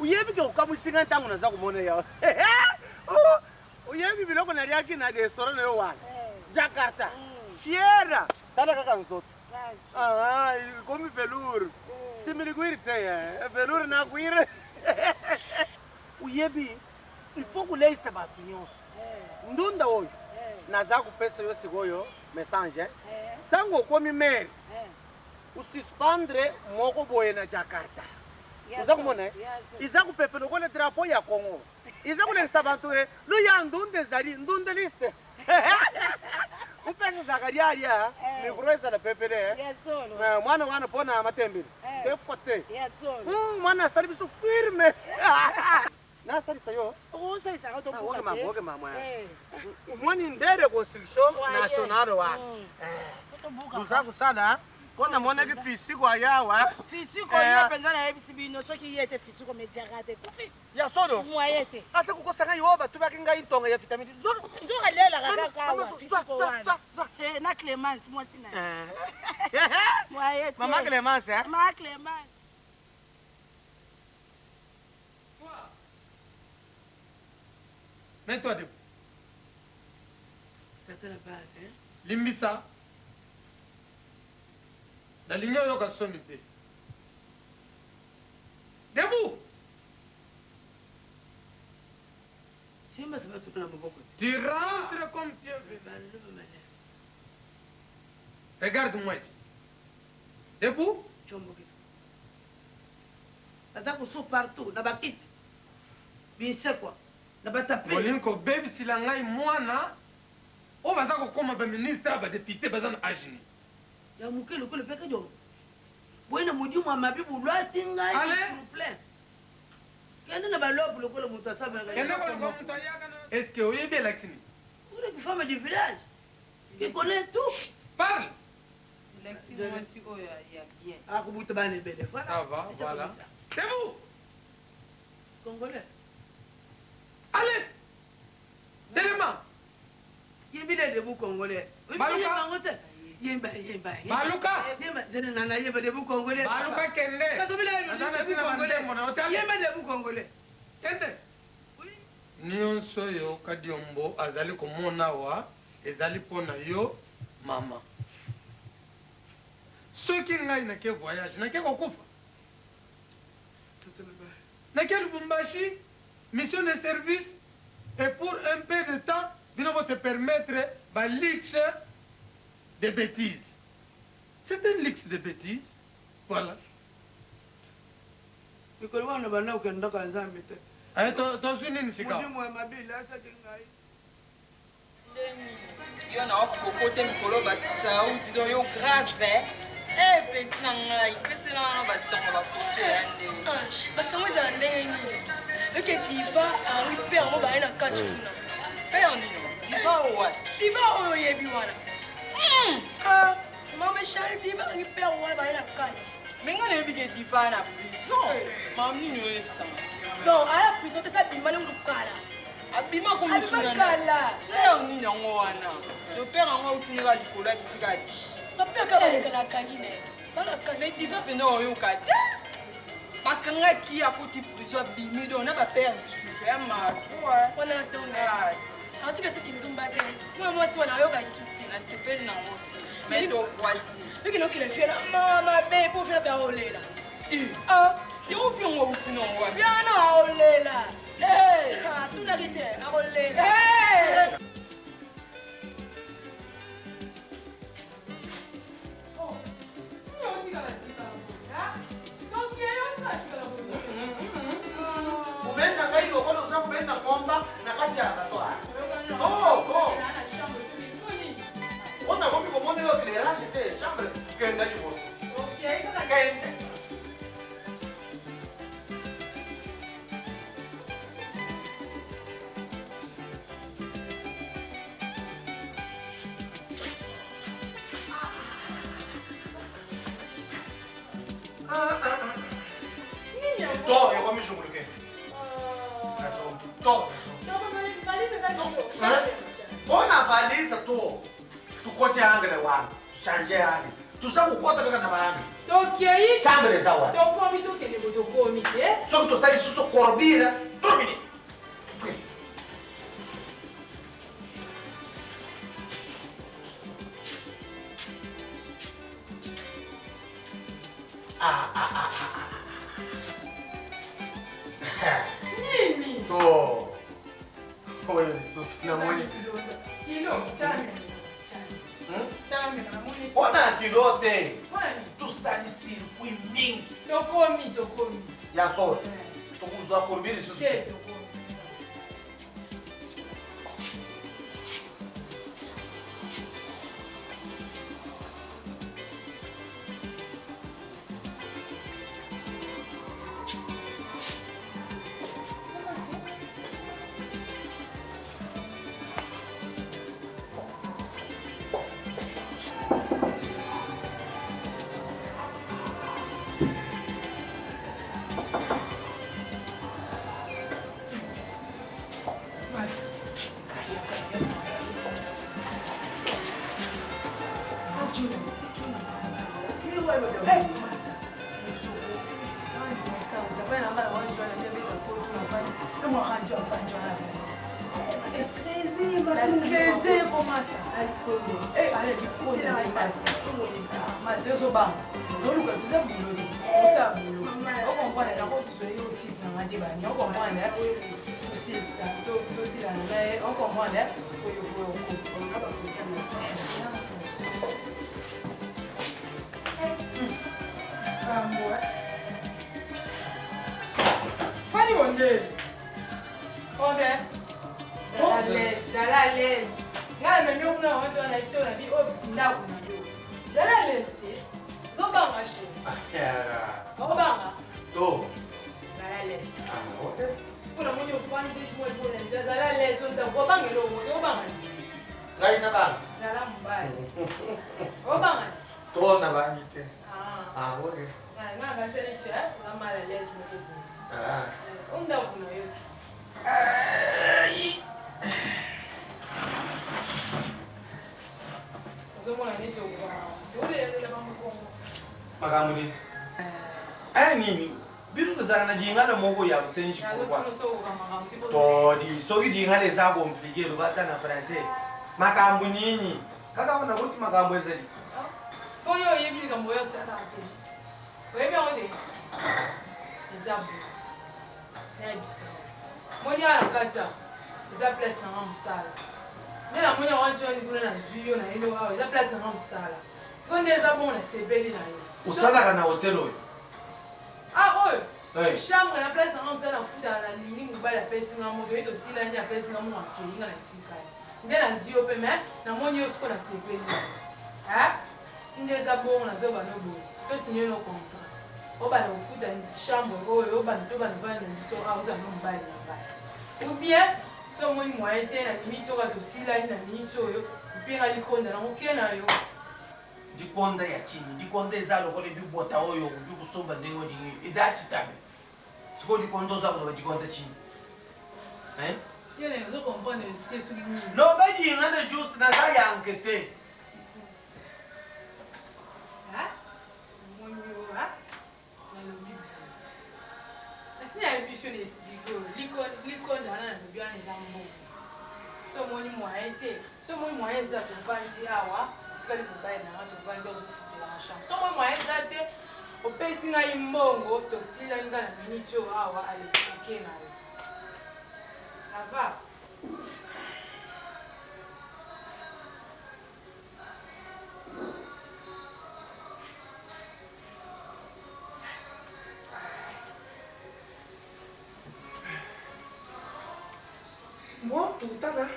Oyebi ke okamwisi ngai ntango naza komona yo. Oh, oyebi biloko naliaki na restaurant na yo wana. Jakarta. Fiera. Tala kaka nzoto. Ah, ekomi velours. Simili kwiri te, eh. Velours na kwiri. Oyebi, il faut koleisa bato nyonso. Ndunda oyo naza kopesa yo sikoyo message. Ntango okomi mere, osuspendre moko boye na Jakarta. Oza komona eh? Eza kopepe lokola drapeau ya Congo. Eza kolekisa bato eh, luya ndunda ezali ndundeliste. Upesa zakaria mikro ezala pepele eh. Mwana wana pona matembele. Te fote. Mwana asali biso firme. Nasalisa yo. Okosalisa to Ah, oke mama, oke mama. Omoni nde reconstruction nationale wana. Toza kosala mpo namonaki fisiko ayawa. Fisiko ye mpenza nayebisi bino soki ye te fisiko mejaka te kufi. Ya solo? Moyen te. Ase kokosa ngai oyo batubaki ngai ntonga ya vitamine. Nzoka alelaka kaka awa fisiko wana. Na Clemence mwasi na ye. Moyen te. Mama Clemence eh? Mama Clemence. Mets-toi debout. Limbisa. Nalingi oyoka soni te. Debout. Tu rentres comme tu es venu. Regarde-moi ici. Debout. Naza koso partout na bakiti binsekwa na batape. Bolingi kobebisila ngai mwana oyo baza kokoma ba ministre ba depute baza na age nini? Ya moke lokola peke jo boye na mudimu ya mabi bulwati ngai trouble kende na balobu lokola moto asambelaka. Kende koluka moto ayaka na. Est ce que oyebi elakisi nini? Une femme du village qui connaît tout. Parle. Elakisi mwasi oyo ya bien. Akobuta bana ebele. Voilà. Ça va, voilà. C'est vous. Congolais. Allez. Telema. Yembile debout congolais. Baluka. Yemba yemba. Baluka. Yemba zene nana yemba debout congolais. Baluka kende. Kazobila debout congolais. Yemba debout congolais. Kende. Nionso oyo Kadiombo azali komona awa ezali mpo na yo mama. Soki ngai nake voyage, nake kokufa? Nake Lubumbashi, mission de service et pour un peu de temps bino bo se permettre ba luxe de betises. C'est un luxe de betises. Voilà. Mikolo wana banda kokende ndako ya Nzambe te. Eh, tozwi nini sika? Molimo ya mabe elasaki ngai. Nde nini yo na okoko te mikolo ba saudi donc yo grave eh eh petit na ngai pesela wana basango bafoto ya ndenge basango ezala ndenge nini yoke diva ayangi mpe yango baye na kati kuna père nini diva owa diva oyo oyebi wana mama charli diva ayangi père wana baye na kati me ngai nayebi ke diva na prison mama nini oyebisanga donc aya prison te sa bima ndenge kala Abima Abima kala. Père nini yango wana? Le père yango autunaka likolo ya kisika di. Papa kaka baleka na kangi na ye. Balaka mais diva penda oyoka te. Bakangaki ye akoti prison abimi donc na ba père misusu ya mato. Wana tonga. En tout cas soki ndumba te. Mwa mwasi wana ayoka lisusu te. Nasepeli nango te. Mais to voici. Soki nokila vieux na mama be po vieux na olela. Ah, yo viongo uti nango wapi? Vieux na olela. Eh, atunaki te, akolela. Eh! Kobenda ngai lokola oza kobenda ngomba na kati ya bato. Oh, oh. Ona komi komona yo éclairage te, chambre kenda liboso. Kende. To, ekomi zunguluke. To. Bona valise to. Tukote angle wana. Changer angle. Tuza kokota kaka na ba angle. Tokei. Chambre eza wana. Tokomi tokende ko tokomi te. Soki tosali lisusu ko. Tokokorbira 3 minutes. Ah, ah, ah, ah. Nini? To. Oyo lisusu namoni. Kilo, tala. Tala namoni. Mpona kilo te. Mpona nini? Tosali circuit mingi. Tokomi, tokomi. Ya solo. Tokozwa combien lisusu? Te, tokomi. Fani bonde. Bonde. Zala à l'aise. Nga na memi kuna watu wana ito na bi o ndako na yo. Zala à l'aise te. Zobanga che. Obanga. To. Zala à l'aise. Ah, ok. Kuna mwenye ufanye chimwe pole. Zala à l'aise onda obanga lo obanga. Ngai na banga. Zala mbaya. Obanga. To na bangi te. Ah. Ah, ok. Nga nga kasele che, nga mal à l'aise moko. Ah. Onda kuna yo. Ozomona neti okoka. Makambo nini? Eh nini? Bino tozalaka na lingala moko ya bosenji pourquoi? Todi soki lingala eza compliqué loba ata na français. Makambo nini? Kaka wana koti makambo ezali. Oyo oyebi likambo oyo osalaka te. Oyebi yango te? Eza boye. Nayebisa yo. Moni awa na kati awa, eza place na nga mosala. Nde namoni yango wana kuna nazwi yo na yelo awa, eza place na nga mosala. Sikoyo nde eza bongo nasepeli na yo. Osalaka na hotel oyo? Ah oyo? Hey. Chambre na place na nga mosala nafutaka nalingi mobali apesi nga moto ye tosilani apesi nga mongo akei nga natikali. Nde nazwi yo mpe mais namoni yo sikoyo nasepeli. Hein? Nde eza bongo nazoba no boye. Tosinye no contrat. Obanda kofuta chambre oyo obanda tobanda vanda na biso awa ozala no mobali na ngai. Ou bien so omoni moyen te na minute oyo tosilani na minute oyo mpe nga likonda nango ke na yo. Likonda ya chini, likonda eza lokola bibota oyo okoki kosomba ndenge olingi, eza chitabe. Sikoyo likonda oza koloba likonda chini. Hein? Yo na ozo comprendre te soki nini. Loba lingala juste naza yanke te. Ah? Omoni yo, ah? Nalobi boye. Nasi nayebi biso na explique oyo. Likonda wana nalobi wana eza mbongo. So omoni moyen te. So omoni moyen eza tovandi awa, otikali mobali na nga tovandi awa ozofutela nga chambre. So omoni moyen eza te, opesi ngai mbongo, tosilani nga na minute oyo awa, allez, oke na yo. Ça va? Bon, tokutana.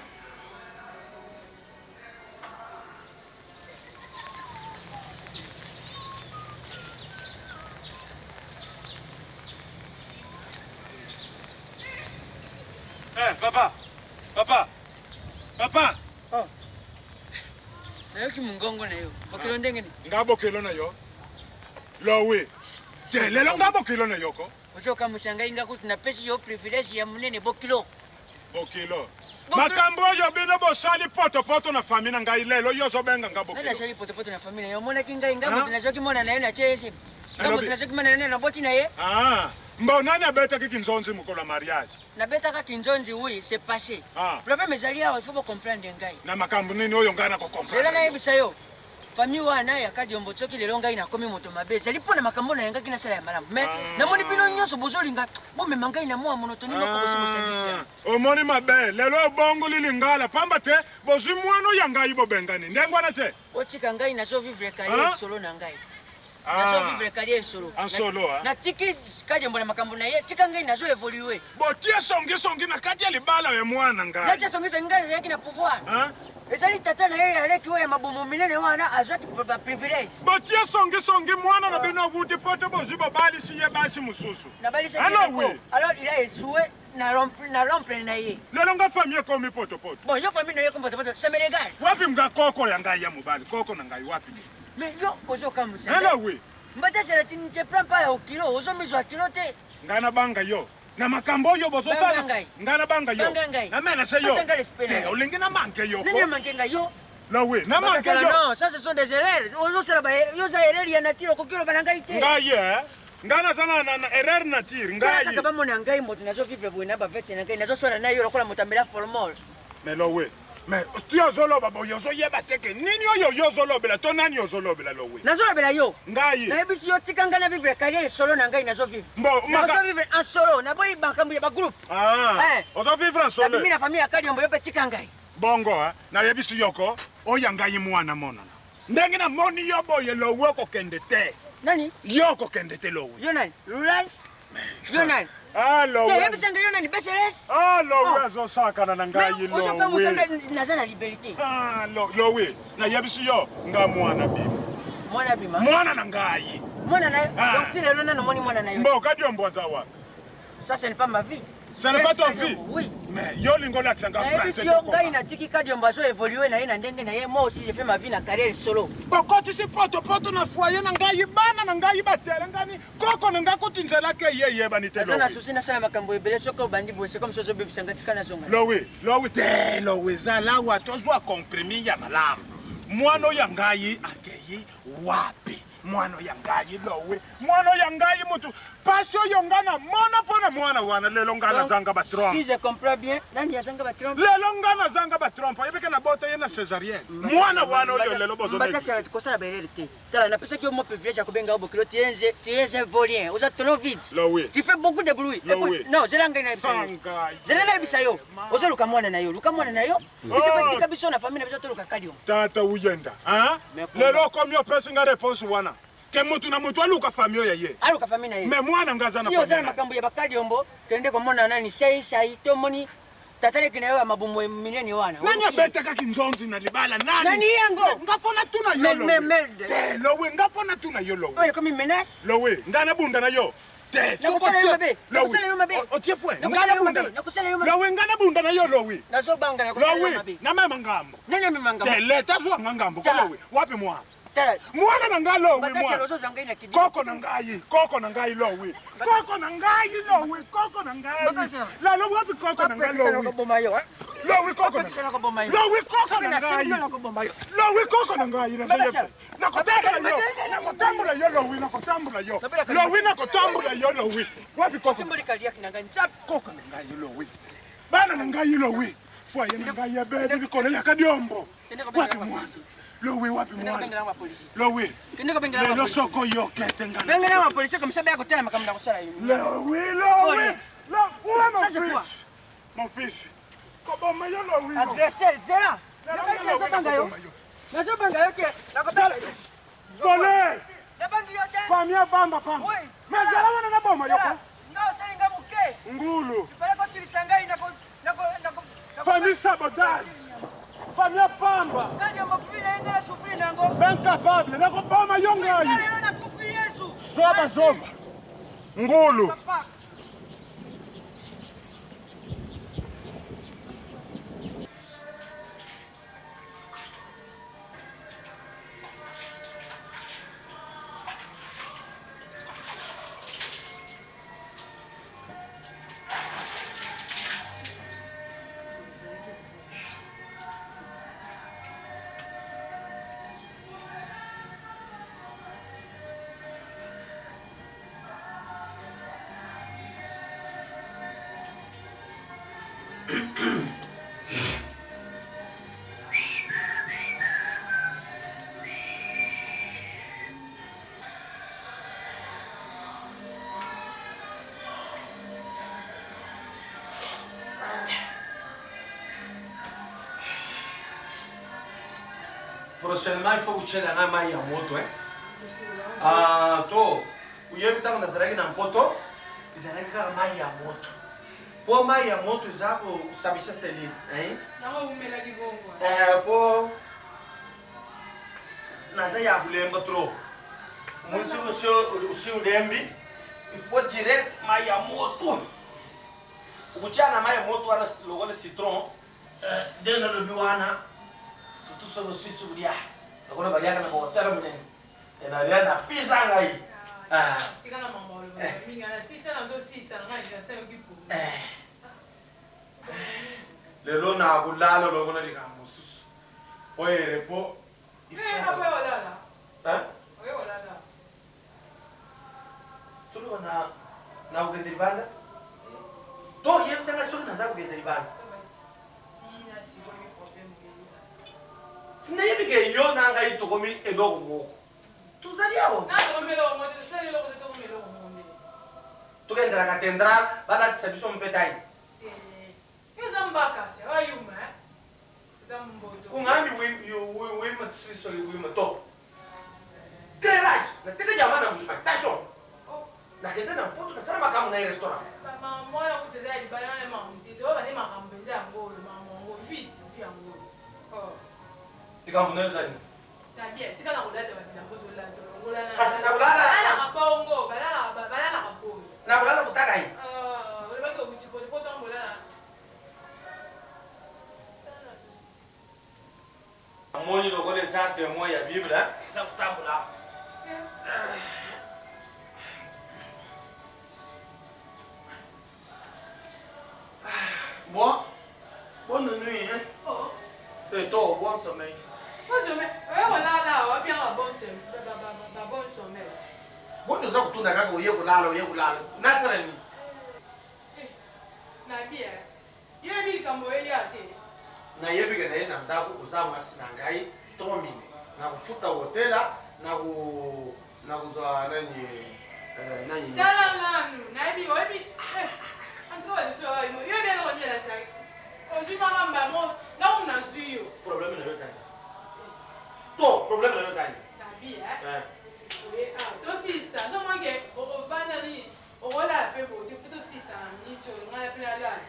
Eh, papa! Papa! Papa! Oh. Nayoki mongongo na yo. Bokelo ndenge nini? Nga bokelo na yo. Lowe. Te lelo nga bokelo na yo ko. Ozokamwisa ngai nga kutu napesi yo privilège ya monene bokilo. Bokilo. Makambo oyo bino bosali potopoto na famille na ngai lelo yo ozobenga nga bokilo. Nani asali potopoto na famille na yo? Omonaki ngai nga moto nazwaki mwana na yo na tie ye sima. Nga moto nazwaki mwana na yo na boti na ye. Ah. Mbo nani abetaki kinzonzi mokolo ya mariage? Nabetaka kinzonzi oui, c'est passe. Ah. Problème ezali awa, il faut bo comprendre ngai. Na makambo nini oyo ngai nako comprendre? Zela nayebisa yo. Famille wana ya Kadiombo soki lelo ngai nakomi moto mabe ezali mpo na makambo nayangaki nasala ya malamu. Mais Ah. namoni bino nyonso bozolinga bomema ngai na mwa monotoni moko bosi bosangisi yango. Ah, omoni mabe lelo obongoli lingala pamba te bozwi mwana oyo ya ngai bobengani ndenge wana te. Botika ngai nazo vivre carrière Ah. solo na ngai. Ah. Nazo vivre carrière solo. En solo, ah. Natiki Kadiombo na makambo na ye, tika ngai nazo evoluer. Botie songisongi na kati ya libala ya mwana ngai. Natia songisongi ngai nazalaki na pouvoir. Ah. Ezali tata na ye ya leki oyo ya mabumu minene wana azwaki ba privilège. Botie songisongi mwana na bino awuti poto bozwi bobalisi ye basi mosusu. Nabalisi ye Alors na oui. ko. Alors il a échoué na rompre na rompre na ye. Lelo nga famille ekomi potopoto. Bon, yo famille na ye ekomi potopoto, ça me regarde. Wapi nga koko ya ngai ya mobali, koko na ngai wapi? Mais yo ozokamwisa. Hello oui. Mbatashela tu ne te prends pas au kilo, ozomizwa kilo te. Ngai nabanga yo. Na makambo oyo bozosala. Banga ngai. Ngai nabanga yo. Banga ngai. Na mena se yo. Banga ngai respect na Te, yo. olingi na manke yo. Nani amanke ngai yo? Lowe, na manke Bakasala, yo. Non, ça ce sont des erreurs. Ozosala ba yo za erreur ya nature okoki oloba na ngai te. Ngai ye. Ngai naza na na erreur nature. Ngai. Kaka bamona ngai moto nazo vivre boye na ba veste na ngai nazoswana na yo lokola moto amela formol. Mais Lowe, mais ti ozoloba boye ozoyeba te ke nini oyo yo ozolobela to nani ozolobela Lowe? Nazolobela yo. Ngai. Nayebisi yo tika ngai na vivre carrière solo na ngai nazo vivre. Bon, maka... Nazo vivre en solo, naboyi makambo ya ba groupe. Ah. Eh. Ozo vivre en solo. Nabimi na famille ya Kadiombo yo pe tika ngai. Bongo, eh, nayebisi yo ko oyo ngai mwana monana. Ndenge namoni yo boye Lowe okokende te. Nani? Yo okokende te Lowe. Yo nani? Lulai? Yo nani? Ah, Lowe. Yebisa ngai yo nani? Beseles? Ah, Lowe azosakana na ngai Lowe. Naza na liberté. Ah, Lowe, nayebisi yo nga mwana bima. Mwana bima? Mwana na ngai. Mwana na yo? Donc ti lelo nanu omoni mwana na yo? Mbo Kadiombo aza wapi? Ça ce n'est pas ma vie. Ce n'est pas ton vie? Oui. Mais yo olingi olakisa nga Nayebisi français yo tokoma. ngai natiki Kadiombo azo évoluer na ye na ndenge na ye, moi aussi je fais ma vie na carrière solo. Bokotisi potopoto na foyer na ngai, bana na ngai batelengani, koko na ngai kutu nzela ke ye eyebani te Naza na Lowe. souci nasala makambo ebele soki obandi boye c'est comme si ozobebisa ngai tika nazonga. Lowe, Lowe te, Lowe zala awa tozwa compromis ya malamu. Mwana oyo ya ngai akei wapi? Mwana oyo ya ngai Lowe, mwana oyo ya ngai mutu pasi oyo ngai namona mpo na mwana wana lelo ngai nazanga ba trompe. Si je comprends bien, nani azanga ba trompe? Lelo ngai nazanga ba trompe, oyebi ke nabota ye na césarienne. Mwana wana oyo lelo bozo Mbatachela kosala ba erreur te. Tala napesaki yo mwa privilège ya kobenga yo bokilo, tu es un, tu es un vaurien, oza tonneau vide. Lowe. Tu fais beaucoup de bruit. Et Lowe. puis, non, zela ngai nayebisa yo. Ngai. Zela nayebisa yo. Ozoluka mwana na yo, luka mwana na yo. Biso pe tika biso na famille na biso toluka Kadiombo. Tata uyenda, hein? Lelo okomi opesi nga réponse wana. Ke mutu na mutu aluka famille oyo ya ye. Aluka famille na ye. Mais mwana nga aza na Si oza famille na na ye. makambo ya ba Kadiombo, kende komona nani Shai Shai to moni tata leki na yo ya mabumu minene wana. Nani abetaka kinzonzi na libala nani? Nani yango? Nga pona tuna yo Mais, Lowe. mais, mais, Te, Lowe, nga pona tuna yo Lowe. Oyo ekomi menace. Lowe, nga nabunda na yo. Te, Nakosala yo mabe. Lowe. Nakosala yo mabe. Otie point. Nga Nakosala yo nabunda. mabe. Nakosala yo mabe. Lowe, nga nabunda na yo Lowe. Nazobanga nakosala yo Lowe, mabe. namema ngambo. Nani amema ngambo? Te, leta zwa nga ngambo ko Tala. Lowe. Wapi mwana? Tala. Mwana na ngai Lowe, Mbatachela mwana. ozozwa ngai na kidi. Koko na ngai, koko na ngai Lowe. Koko na ngai Lowe, koko na ngai. Mbatachela. Lalo wapi koko na ngai Lowe? Nakoboma yo. Lowe koko na Mbatachela nakoboma yo. Lowe koko Soki na nasimbi ngai. yo nakoboma yo. Lowe koko na ngai. Mbatachela. Nakotambola yo. Nakotambola yo Lowe, nakotambola yo. Lowe nakotambola yo Lowe. Wapi koko? Timboli kaliaki na ngai nzapi. Koko na ngai Lowe. Bana na ngai Lowe. Foyer na ngai ya bebe likolo ya Kadiombo. Kende Wapi kobengela mwana? bapolisi. Lowe wapi Kende mwana? kobengela bapolisi. Lowe. Kende kobengela Lelo bapolisi. soko yo kete ngai. Bengela bapolisi comme ça baya kotala makambo na kosala yo. Lowe, Lowe. Lowe, où est mon Ça, c'est quoi? fils? Mon fils. Koboma yo Lowe. Agresseur, zela. Lelo Nazobanga yo. nakoboma yo. Nazobanga yo te. Nakobanga yo. Voleur. Nabangi yo te. Famille bamba pamba. Oui. Mais zala wana naboma yo ko. Nga osali nga moke. Ngulu. Ifale kosilisa ngai nako nako nako Famille sabotage. Famille pamba. Kadiombo kufi na ye nga nasufri nango. Incapable. Nakoboma yo ngai. Lelo nakufi Yesu. Zoba zoba. Ngulu. Papa. Prochainement, il faut kotyela ngai mai ya moto eh? Ah, to oyebi ntango nazalaki na mpoto ezalaki kaka mai ya moto mpo mai ya moto eza kosabisa selile eh? Mpo naza ya kolemba trop omoni soki osi olembi il faut direct mai ya moto okotia na mai ya moto wana lokola citron nde nalobi wana surtout soki osilisi kolia lokola baliaka na bahotel monene nalia na pisa ngai. Lelo nakolala lokola likambo mosusu oyo erepo. Toloba na nakokende libanda to yebisa ngai soki naza kokende libanda. Nayebi ke yo na ngai tokomi eloko moko, tozali awa tokendela cathédrale balatisa biso mpetai. Kungambi wima wima to clairage nateka jama na muzima station nakende na mpoto nasala makambo na ye restaurant. Likambo na yo ezali kasi nakolala nakolala kotaka ye. Namoni lokola eza temoin ya Bible eza kotambola. Bon, bonne nuit, hein? Oh. Et toi, bon sommeil. Bon sommeil. Oye kolala, wabianga bon sommeil, ba bon sommeil. Boni oza kotunda kaka oye kolala oye kolala. Nasala nini? Nabi, eh. Yo yebi likambo oyeli awa te? Nayebi ke naye na ndako oza mwasi na ngai to mine nakofuta hotela nako nakozwa nani eh, nani. Tala nanu, nayebi oyebi eh, en tout cas ba dossier oyo yo yebi eloko nini elasaki ozwi maka mbala moko nga kutu nazwi yo. Problème na yo ezali to problème na yo ezali. Nabi eh, eh. Oye awa tosisa nzomona ke okovanda nini Okolala pe boye te faut tosilisa na minute oyo ngai pe nalala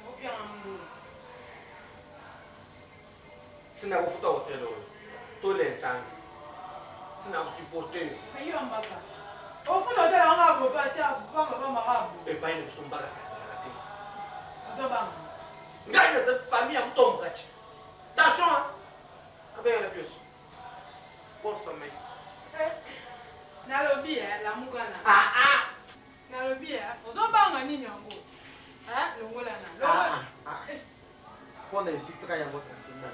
opianga mbongo. Ti nakofuta hotel oyo to l'insanzi ti nako supporter yo. Mais yo mbaka ofuta hotel yango kaka boye pe atia pamba pamba kaka boye. Epai na biso mbaka asakanaka te. Ozo banga. Ngai naza famille ya mutomboka ti. Attention hein. Abengana biso. Bon sommeil. Eh, nalobi eh, lamuka na. Ah ah. Nalobi eh, ozobanga nini yango? Eh, longola na. Longola. Ah ah. Pona efitika yango tranquille.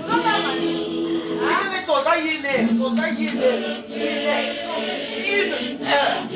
Ozobanga nini? Ndenge toza yine, toza yine, yine, yine. Eh.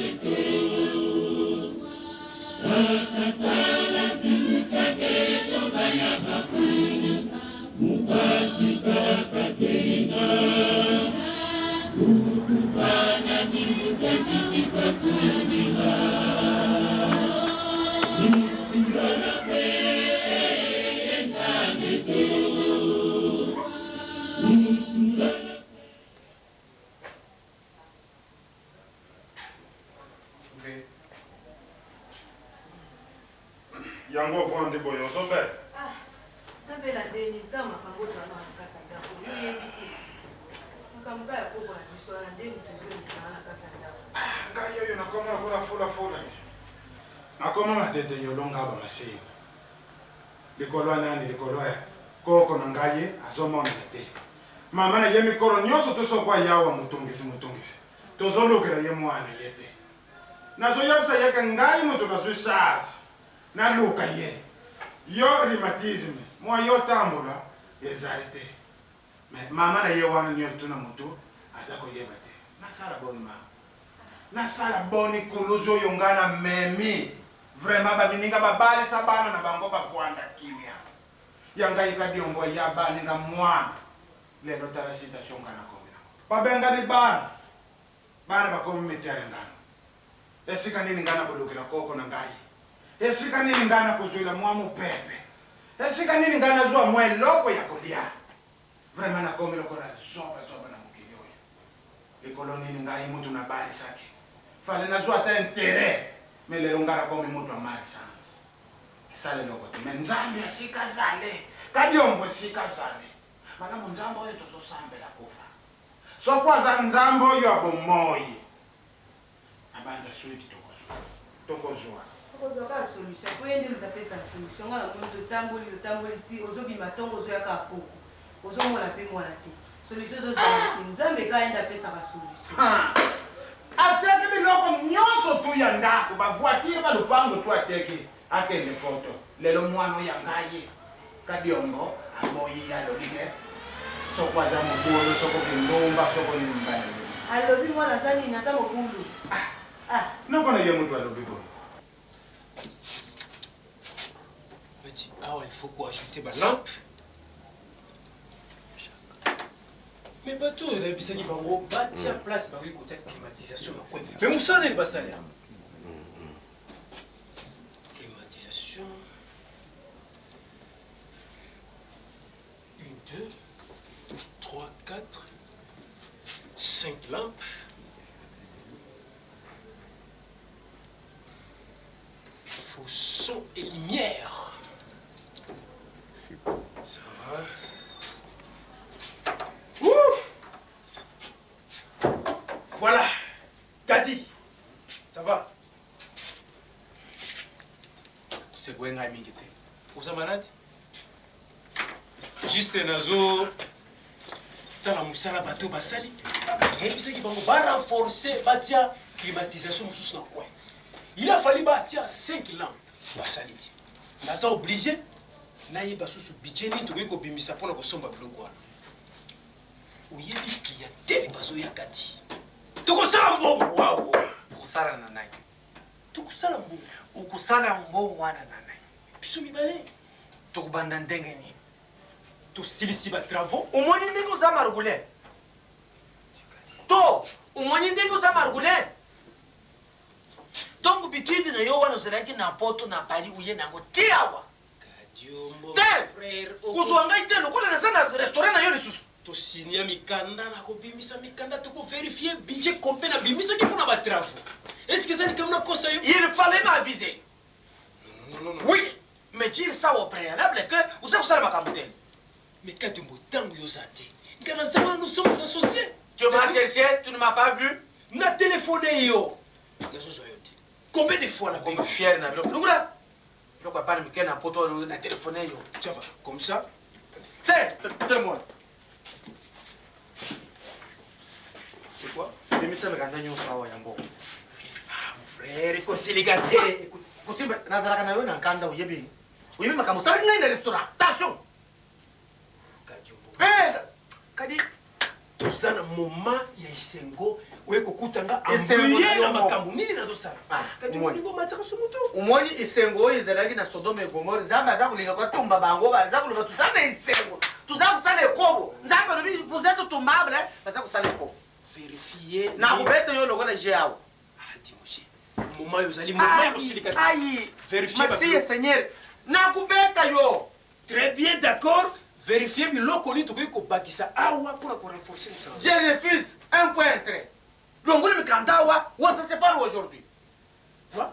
Yango ovandi boye ozobela? Ah, nabela ndeni eza makambo oyo toza na kati ya ndako yo oyebi te makambo kaka ya koko na biso wana nde moto ezolekana na kati ya ndako. Ah, ngai oyo nakoma lokola fulafula te nakoma matete yolonga bamasini likolo ya nani likolo ya koko na ngai azomonana te mama na ye mikolo nyonso tosokwa yawa motungisi motungisi tozolukela ye mwana ye te Nazoyebisa ye ke ngai moto nazwi charge naluka ye. Yo rhumatisme mua yo tambola ezali te. Mais mama na ye wana nionso tuna mutu aza koyeba te. Nasala boni mama? Nasala boni kuluzu oyo ngai na memi? Vraiment ba mininga ba balisa bana na bango ba vuanda kimia. Ya ngai kadiombo aya abali nga mwana lelo tala situation nga nakomi nango. Ba bengani bana, bana bakomi mitelengano. Esika nini nga nakolukela koko na ngai? Esika nini nga nakozuela mwa mupepe? Esika nini nga nazua mwa eloko ya kolia? Vraiment nakomi lokola zoba zoba na mokili oyo. Likolo nini ngai mutu nabalisaki? Fallait nazua ata interet mais lelo nga nakomi mutu ya mal chance. Esala eloko te mais Nzambe esika azali, Kadiombo esika azali. Malamu Nzambe oyo tozosambela akufa. Soko aza Nzambe oyo ya bomoyi, nabanza suite tokozua. Tokozua. Tokozua kaka solution po ye nde mutu apesaka solution nga namoni totamboli totamboli ti ozobima tongo ozoya kaka poko ozomona pe mwana te solution ezozala te nzambe kaka yende apesaka solution. Ha! Ateki biloko nionso tout ya ndaku, ba voiture, ba lupangu tout ateki akende poto. Lelo mwana oyo ya ngai Kadiombo aboyi ye alobi ke soko aza mobulu soko kindumba soko nini mobali alobi. Alobi mwana aza nini aza mobulu ah ah. Noko na ye mutu alobi boye. Petit awa il faut ko ajouter ba lampe. Mais bato oyo nayebisaki bango batia place bakoki kotia climatisation na coin. Mais mosala nini basali yango? Climatisation. Une, deux, trois, quatre, cinq lampes. Faut son et lumière. Ça va. Ouf! Voilà. Kadi. Ça va? Sekoye ngai mingi te. Oza malade? Juste nazo tala mosala bato basali. Nayebisaki bango ba renforcer batia climatisation mosusu na coin. Il a fallu batia 5 lampes basali te. Naza oblige nayeba susu budget nini tokoki kobimisa mpo na kosomba biloko wana. Oyebi clientèle bazoyaka ti. Tokosala mbongo wawa. Okosala na nani? Tokosala mbongo. Okosala mbongo wana na nani? Biso mibale. Tokobanda ndenge nini? Tosilisi ba travaux. Omoni ndenge oza margoulin? To omoni ndenge oza margoulin? Ntongo bitindi na yo wana ozalaki na poto na Paris oye na yango ti awa. Te! Kozwa ngai te lokola naza na restaurant na yo lisusu. Tosinia mikanda, nakobimisa mikanda, tokoverifie budget complet nabimisaki mpo na ba travaux. Est ce que eza likambo nakosa yo? Il fallait m'aviser. Non, non, non. Oui, mais dire ça au préalable que oza kosala makambo te. Mais Kadiombo, ntango yo oza te, nga naza wana, nous sommes associés. Tu m'as cherché, tu ne m'as pas vu. Na telefone yo, nazozwa yo te. Combien de fois na Comme fier na biloko. Lungula. Biloko ya bana mike na poto na telefone yo. Ça va, comme ça. Te, te moi. C'est quoi? Bimisa mikanda nyonso awa ya mbongo. Ah, mon frère, kosilika te. Kosimba, nazalaka na yo na nkanda oyebi. Oyebi makambo osalaki ngai na restaurant. Attention. Eh, kadi toza na moment ya esengo oye kokuta nga Esengo na embrouille yo na moko. makambo nini nazosala Ah, kadi omoni. olingo omataka so moto omoni esengo oyo ezalaki na sodome et gomore nzambe aza kolinga kotumba bango baza koloba toza na esengo toza kosala ekobo nzambe alobi vous êtes tombable baza kosala ekobo verifie nakobeta yo lokola je awa Ah, dimoshe moment oyo ozali moment ya kosilika te. ayi Verifie masiye babiloko. seigneur nakobeta yo Très bien d'accord verifier biloko nini tokoki kobakisa awa mpona korenforcer mosala je refuse un point un trait longoli mikanda awa on se sépare aujourd'hui Quoi?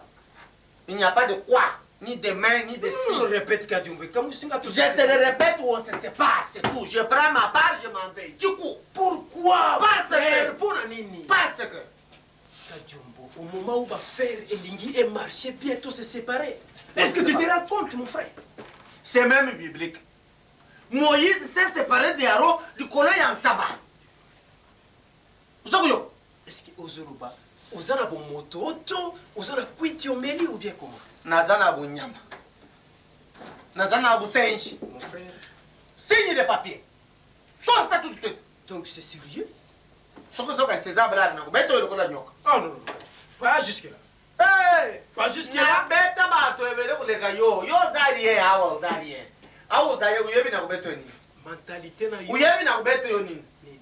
il n'y a pas de quoi ni de main ni de Non, si répète Kadiombo ekamwisi nga je te le répète on se sépare c'est tout je prends ma part je m'en vais du coup pourquoi Parce que- frère mpona nini parce que Kadiombo au moment où bafaire elingi emarcher bientôt se séparer est-ce que tu te rends compte mon frère C'est même biblique. Moïse s'est séparé d'Aaron likolo ya ntaba. Oza koyoka? est-ce que ozoloba oza na bomoto to oza na kwiti omeli ou bien comment Naza na bunyama. Naza na busenji. mon frère Signe de papier. Sors ça tout de suite. donc c'est sérieux Soki ozoka César Blal na kobeta oyo lokola nyoka. oh non non non pas jusque là Hey! pas jusque là Nabeta ba bato ebele koleka yo. Yo oza rien awa, oza rien. Awa oza ye, oyebi na kobeto nini? Mentalité na yo. Oyebi na kobeto yo nini? Nini?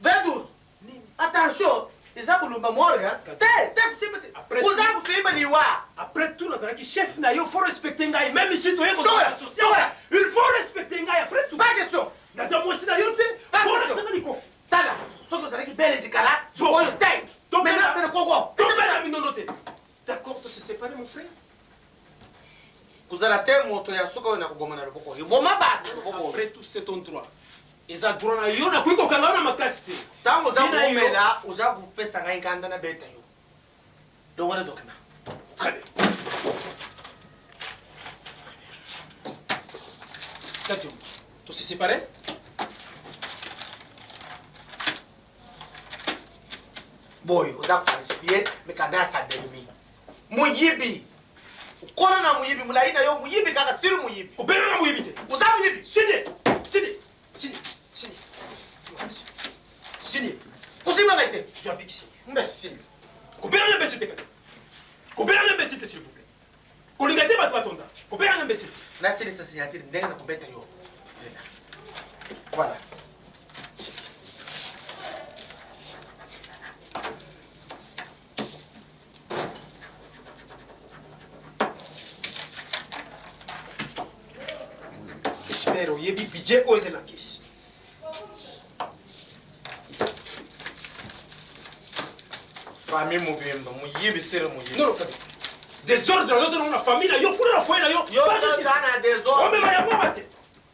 22. Nini? Attention, eza kolumba morgue. Te, te kosimba te. Après Oza kosimba liwa. Après tout, nazalaki chef na yo, faut respecter ngai. Même si toye Toya, kozala social, toya. il faut respecter ngai après tout. Pas question. Naza mwasi na yo te. Pas Bona question. sanga likofi. Tala, soki ozalaki belge kala, Zo. oyo te. To Maintenant, c'est le Congo. Tobela minono te. D'accord, to se séparer mon frère. Kozala te moto ya suka oyo na koboma na loboko oyo. Boma bato na loboko oyo. Après tout, c'est ton droit. Eza droit na yo, nakoki kokanga yo na makasi te. Ntango oza Ye na yo. komela, oza kopesa ngai nkanda na beta yo. Longola document. Très bien. Kadio, to se séparer? Boy, oza kofalsifie mikanda ya sadelmi. Moyibi. Okona na moyibi, molai na yo moyibi kaka siri moyibi. Kobela na moyibi te. Oza moyibi. Signe, signe, signe, signe. Signe. Kosimba ngai te. J'ai envie de signer. Imbécile. Kobela na imbécile te kaka. Kobela na imbécile te s'il vous plaît. Kolinga te bato batonda. Kobela na imbécile te. Nasilisa signature ndenge na kobeta yo. Voilà. J'espère oyebi budget oyo eza na kesi. Famille mobimba, moyibi siri moyibi. Non, non, kaka. Désordre nazo na famille na yo, kuna na foyer na yo. Yo toza na désordre. Omema yango awa te.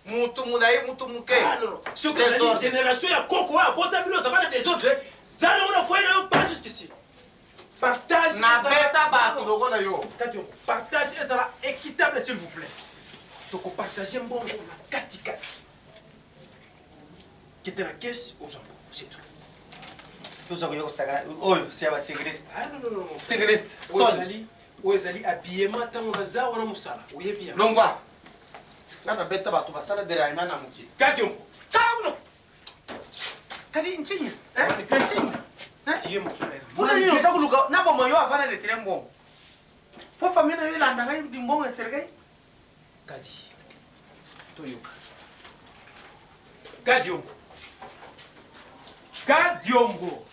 Mutu molai, mutu moke. Ah, non, non. Soki ezali Désordre. génération ya koko oyo abota bino ozaba na désordre, zala yango na foyer na yo pas jusqu'ici. Partage. Nabeta bato lokola yo. Kati yo, partage ezala équitable s'il vous plaît. Tokopartage mbongo na katikati. Kete na caisse ozwa mbongo, c'est tout. Toza koya kosakana oyo si ya baségriste. Ah non, non, non, non. Ségriste. Oyo ezali, oyo ezali habillement ntango naza wana mosala. Oyebi yango. Longwa. Nga nabeta bato basala deraillement na mokili. Kati yo. Tala Kadi nchinyis. Nchinyis. Tu es mon frère. Mpona nini oza koluka na bomoi yo avana retire mbongo? Po famille na yo elanda ngai mbongo ya sergei? Kadi. Toyoka. Kadiombo. Kadiombo.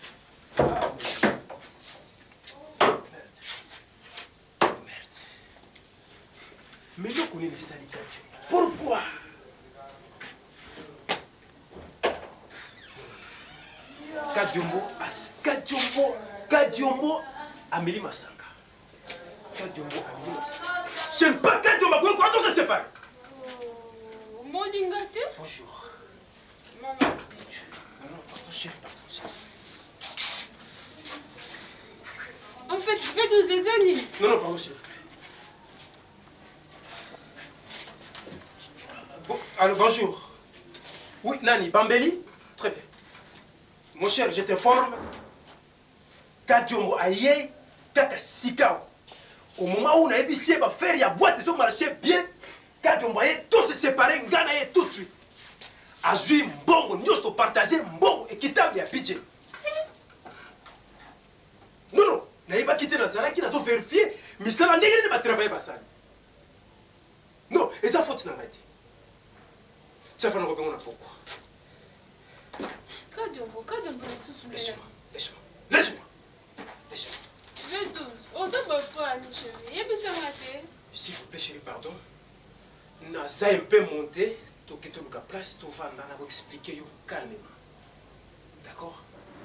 Merde. Mais eloko nini esali Kadiombo? Pourquoi? Kadiombo, Kadiombo, Kadiombo ameli masanga. Kadiombo ameli masanga. Ce n'est pas Kadiombo akoki koya to se séparer. Omoni nga te? Bonjour. Mama. Non, non, pardon, chef, pardon, chef. En fait, V12 eza nini? Non, non, pardon, s'il vous plaît. Bon, alors, bonjour. Oui, Nani, Bambeli? Très bien. Mon cher, je t'informe. Kadiombo aye, kaka sikao. Au moment où on a ébissé, va faire ya boîte, ils ont marché bien. Kadiombo aye, tous se séparer, ngana ye tout de suite. Azui mbongo, nyonso to partager mbongo équitable ya budget. Non, non, nayebaki te nazalaki nazo vérifier misala ndenge nini batravaille basali. Non, eza faute na ngai te. Tiafana kobengo na pokwa. Kadiombo, Kadiombo lisusu nde. Laisse-moi, laisse-moi, laisse-moi. Laisse-moi. V12, oza boye ni chéri. Yebisanga te. S'il vous plaît, chérie, pardon. Naza un peu monté, toke toluka place, tovanda na koexpliquer yo calmement. D'accord?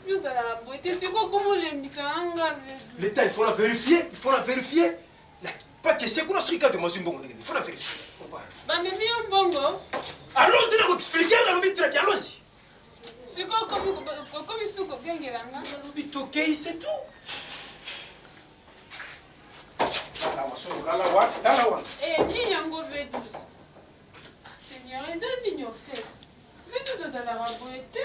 Yo ozalaka boye te, sikoyo okoma olembisa nga V12. L'état, il faut la vérifier, il faut la vérifier. La pas question kuna soki kaka mazwi mbongo ndenge nini, il faut la vérifier. On va. Bamemi yo mbongo. Allons-y na koexpliquer, nalobi très bien, allons-y. Sikoyo okomi suki kokengela nga. Nalobi tokei, c'est tout. Lala wa, so, lala wa, lala wa. Eh, nini yango V12? Seigneur, eza nini au fait? V12 ozalaka boye te.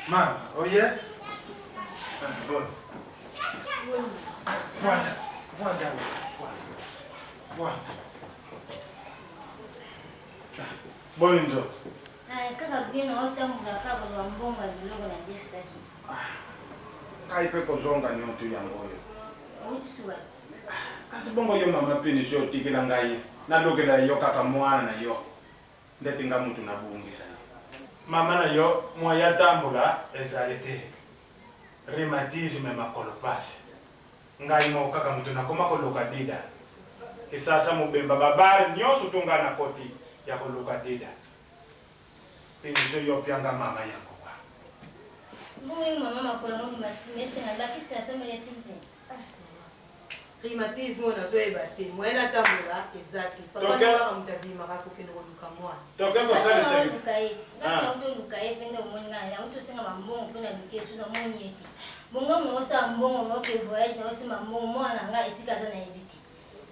Mama, oye? Ah, bon. Voilà, voilà, voilà. Boni nzoto? Ah, kaka bien naotambola kaka kozwa mbongo ya biloko na defisaki. Ngai mpe kozonga nyonso yango oyo. Outi suka. Kasi bongo yo mama Piniso otikela ngai nalukela yo kaka mwana na yo ndeti nga mutu nabungisa ye. Mama na yo moyen atambola ezali te, rhumatisme makolo pasi. Ngai moko kaka mutu nakoma koluka Dida. Kisasa mobimba ba bar nionso tout ngai nakoti ya koluka Dida. Piniso yo pia nga mama yango wa. Bongo yo mama makolo ngo rhumatisme esenga bakisi nasombeli esili te. Rhumatisme oyo nazoyeba te moyen natambola eza te papa Toke. na kaka moto abimaka kokende koluka mwana. Toke kosalisa Ngai naoluka ye, ngai nauti oluka ye mpe nde omoni ngai nauti osenga bambongo mpo naluki ye soki namoni ye te. Bongo naosala mbongo naoke voyage naosimba mbongo mwana na ngai esika aza nayebi te.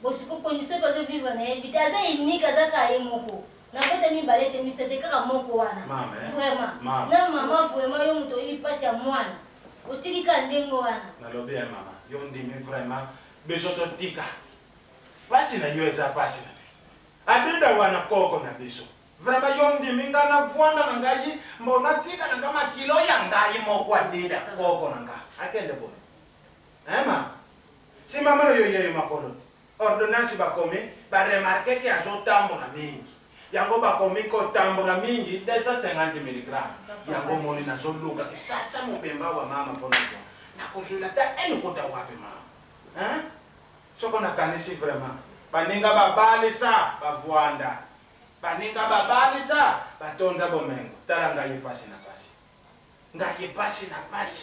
Bosiko condition mpe azo vivre nayebi te aza unique aza kaka ye moko. Nabota mibale te misato te kaka moko wana. Mama, eh? Vraiment. Mama. Na mama vraiment yo moto oyebi mpasi ya mwana. Otiki kaka ndenge wana. Nalobi ya mama, yo ndimi vraiment biso totika. Pasi na yo eza pasi na biso. Adida wana koko na biso. Vraiment yo ndimi nga na vwanda na ngai mbo natika na nga makilo ya ngai moko adida koko na nga. Akende boye. Hein mama? Si mama na yo yeyo makolo. Ordonnance bakomi ba remarquer que azotambola mingi. Yango bakomi kotambola mingi 250 milligrammes. Yango omoni nazoluka kisasa mobemba wa mama mpo nazwa. Nakozwela ata elokota wapi mama? Hein? Soko nakanisi vraiment baninga babalisa bavwanda. Baninga babalisa batonda bomengo. Tala ngai pasi na pasi. Ngai pasi na pasi.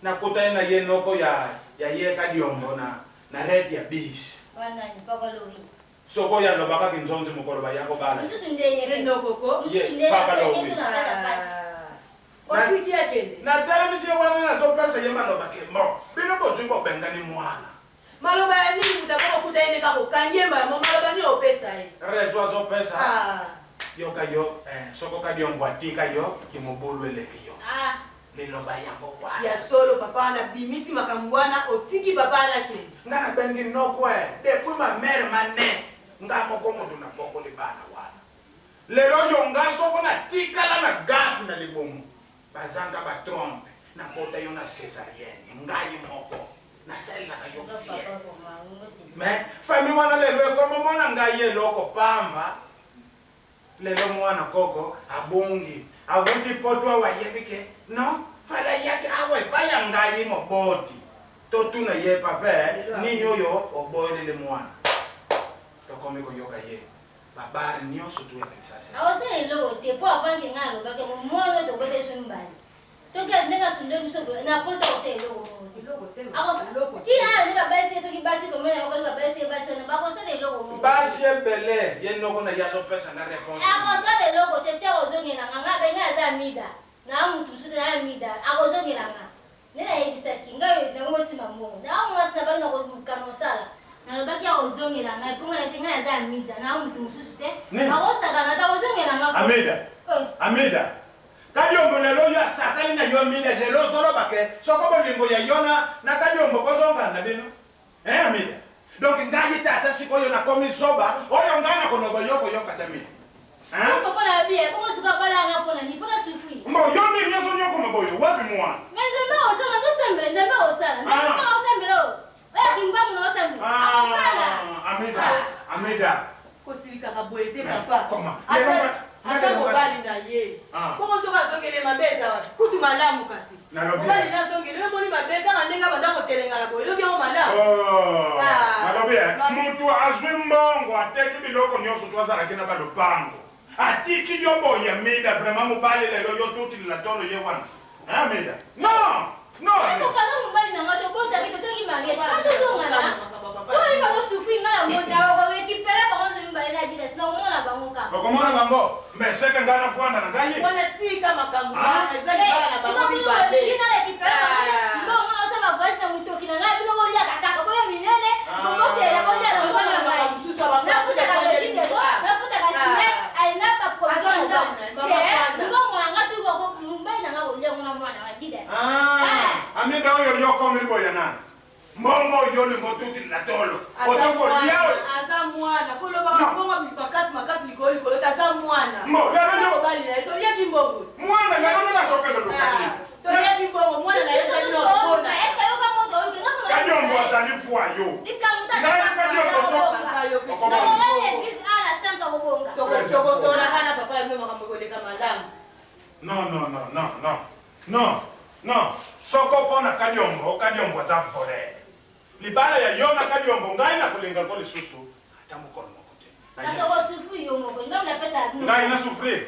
Nakutani na ye noko ya ya ye kadiombo na na red ya bis. Wana nani papa lowi. Soko oyo alobaka kinzonzi mokolo baya kobala ye. Mosusu nde ye. Ye noko ko. Mosusu nde Ye papa ye lowi. na kati ya pasi. Otiki ye akende. Natelemisi ye wana nazopesa ye maloba ke bon bino bozwi bobengani mwana. Maloba ya nini moto akoma kokuta ye nde kaka okangi ye mbala moko maloba nini opesa ye. Raison azopesa Ah. yoka yo eh, soko kadiombo atika yo kimobulu eleki yo. Ah. Liloba yango wana. Ya solo papa wana abimisi makambo wana otiki papa wana akende. Nga nabengi noko eh depuis ma mère ma ne nga moko moto nabokoli bana wana lelo oyo nga soko natikala na gaffe na libumu bazanga ba trompe nabota yo na cesarienne ngai moko nasalelaka yo fier mais famille wana lelo ekoma mona ngai eloko pamba. Lelo muana koko abungi awuti poto awa ayebi ke non fally ayaki awa epai ya ngai moboti totuna ye papa eh nini oyo oboyeleli muana tokomi koyoka ye ba bar nionso tout ya Kinshasa. Akosala eloko te po avant que ngai alobaki yango muana oyo tobota biso mibale soki ndenge asundoli biso boye na poto akosala eloko moko te Ako ti awa nde babalisi ye soki basi combien na yokoki babalisi ye basi wana bakosala eloko moko te. Basi ebele ye noko na ye azopesa nga reponse nini. Akosala eloko te ti akozongela nga nga pe ngai aza amida naa mutu mosusu te naa amida akozongela nga nde nayebisaki ngai oyo nango bosimba mbongo naa mwasi na bino nakoluka nosala nalobaki akozongela ngai po ngai nayebisi ngai aza amida naa mutu mosusu te Nini? akosakana te akozongela nga po Amida Eh. Amida Kadiombo lelo yo asakani na yo Amida lelo ozoloba ke soko bolingo ya yo na na Kadiombo bozongana na bino hein Amida donc ngai tata sikoyo nakomi zoba oyo ngai nakoloba yo okoyoka te Amida hein. Bongo papa na bien bongo sikoyo abala nga pona nini pona souffrir. Mbo yo nde nioso niokoma boye wapi muana. Mais nzambe akosala nazosambela nzambe akosala nzambe Ah. akosambela oyo oyo kimbangu naosambela akosala. Ah Amida Amida. Kosilikaka boye te papa. Comment? Ata ata mobali na ye. Ah. Bongo soki azongeli ye mabe eza wapi? Kutu malamu kasi. Nalobi. Mobali na azongeli yo omoni mabe kaka ndenge abanda kotelengana boye oyoki yango malamu. Oh. Ah. Nalobi eh, mutu azwi mbongo ateki biloko nyonso to azalaki na balopango atiki yo boye Amida vraiment mobali lelo yo tutilila tolo ye wana hein Amida non non Ye mokano mobali na nga tobotaki totoki mariage po tozongana soki bazo souffrir nga na moni ako recupere bango nzoto mibale na Adidas na komona bango kaka. Okomona bango mais ce que nga na fwanda na ngai. Wana tika makambo Ah. wana eza libala na bango mibale. Nga na recupere bango te mbongo nga osala ba voyage na mutoki na ngai bino boliaka kaka boya minene bobotela bolia na mbongo na ngai nafutaka logique nafutaka ciment na ba provision na ndako te mbongo na nga tuko mobali na nga kolia. oyo yo okomeli boya nani? Mbongo oyo olingi otutila tolo. Aza Ozo kolia mwana, oyo. aza mwana. Kolobaka mbongo makasi makasi likolo likolo te, aza mwana. Mbo, lelo Aza yo- mobali na ye, toliaki mbongo. Mwana lelo nde nazokende luka nini? Toliaki mbongo, mwana na ye ezali na kobona. Kadiombo azali fwa yo. Ngai Kadiombo so. Tokosolaka na papa ya bino makambo ekoleka malamu. Non, non, non, non, non. Non, non. Soko mpo na Kadiombo, Kadiombo aza voleur. Libala ya yo na Kadiombo ngai nakolinga ngo lisusu ata mokolo moko te. Ngai na souffrir.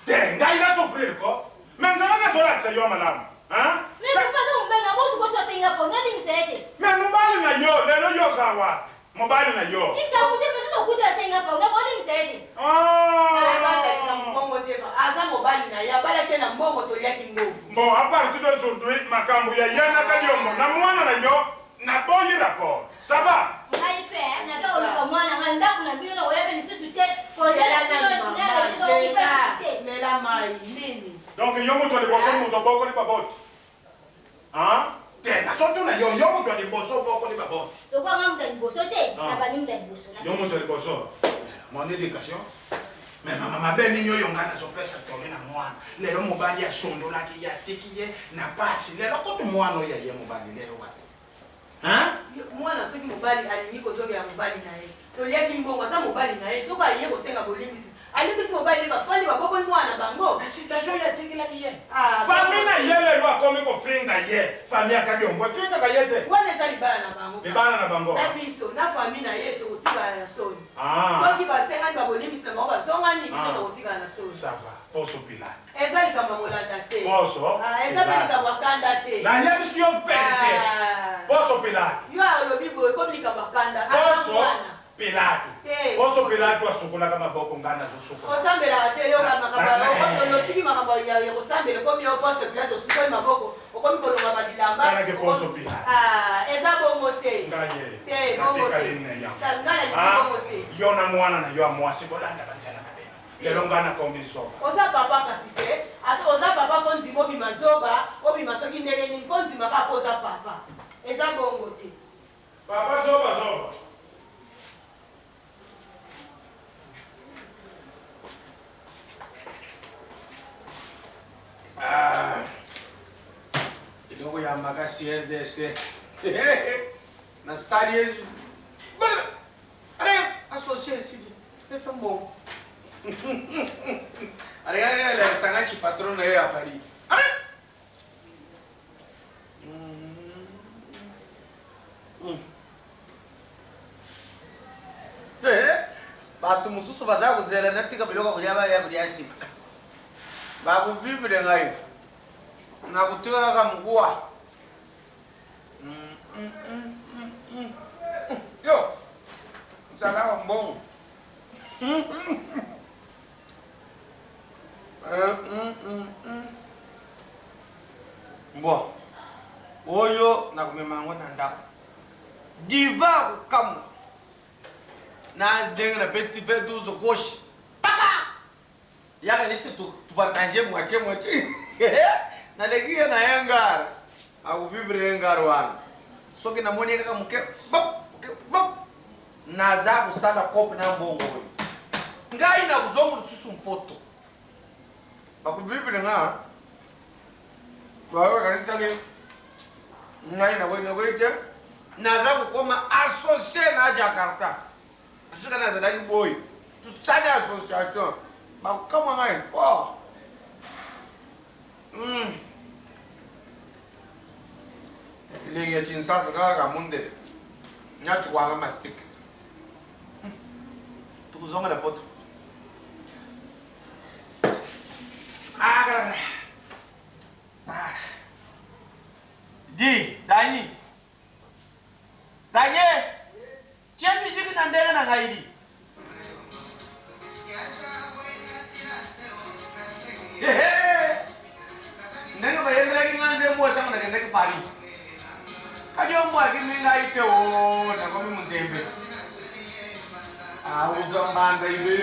Te, ngai na souffrir ko. Mais nzala nazolakisa yo malamu. Hein? Mais mobali na yo, lelo yo oza wapi? Mobali na yo. Aza mbongo te, aza mobali na ye, abalaki ye na mbongo, toliaki mbongo. Bon, à partir d'aujourd'hui, makambo ya ye na Kadiombo na mwana na yo, naboyi rapport. Ça va? Ngai mpe naza koluka mwana nga ndako na bino nakoya mpe lisusu te kolia na bino te. Mela mai nini? Donc yo moto ya liboso moto obokoli baboti. Hein? Te, nazotuna yo, yo moto ya liboso obokoli baboti. Lokola nga moto ya liboso te, Ah. nabandi moto ya liboso. Yo moto ya liboso. Mon éducation. Mais mama mabe nini oyo ngai nazopesa toli na mwana. Lelo mobali asundolaki ye atiki ye na pasi. Lelo kutu mwana oyo ya ye mobali lelo wapi? Hein? Mwana soki mobali alingi kozongela mobali na ye, toliaki mbongo, aza mobali na ye, soki aye kosenga bolimbisi, alimbisi mobali ye, bafandi babokoli mwana na bango. Situation oyo atikelaki ye. Famille na ye lelo akomi kofinga ye. Famille ya Kadiombo efingaka ye te. Wana eza libala na bango. Libala na bango. Na biso na famille na ye tokotikala na soni. Ah. Soki basengani babolimbisi na bango bazongani, biso Ah. tokotikala na soni. Ça va. Poso pilate. Eza likambo ya kolanda te. Poso Ah, eza mpe pilate. likambo ya kanda te. Nayebisi yo vérité. Ah. Poso pilate. Yo alobi boye ekomi likambo ya kanda. Aza Poso mwana. pilate. Te. Poso pilate asukolaka maboko ngai nazosukola. Osambelaka te, yoka makambo otiki makambo ya kosambela, ekomi yo poso pilate osukoli maboko, okomi kolonga bilamba. Talaki poso pilate. Ah, eza bongo te. Ngai ye. Te, bongo te. Natikali ne yango. Ngai nalingi Ah, bongo te. Yo na mwana na yo ya mwasi bolanda banzela na bino. Lelo ngai nakomi zoba. Oza papa kasi te, ata oza papa mpo ndima obima zoba, obima soki ndenge nini, mpo ndima kaka mpo oza papa. Eza bongo te. Papa zoba zoba. Ah, eloko ya makasi RDC nasali ye ale associé esili pesa mbongo alekakelelisanga ci patron na ye ya Paris ale. Bato mosusu baza kozela natika biloko ya kolia baya kolia nsima bakuvivre ngai nakutika kaka mokuwa. Yo nzala wa mbongo. Mbwa oyo nakomema yango na ndako diva kokamwa na ndenge napesi mpe 12 gauche paka yaka nisi tupartage moitié moitié naleki ye na ye ngara akuvivre ye ngara wana soki namoni ye kaka moke bop moke bop naza kosala kope na mbongo oyo ngai nakozonga lisusu mpoto bakuvivre nga bayakanisaki ngai nakoyi te naza kokoma associé na Jakarta soki nazalaki boye tosali association bakokamwa ngai fort. Elengi ya Kinshasa kaka mundele nyatikwanga mastic tukozonga na poto. Ah, ah. Di, Dani. Dani, tia musique na ndenge na ngai di. Ndenge bayembelaki nga nzembo ntango nakendaki Paris. Kadi yo mbwa akimi ngai te o nakomi monzembe. Auza mbanda ibe.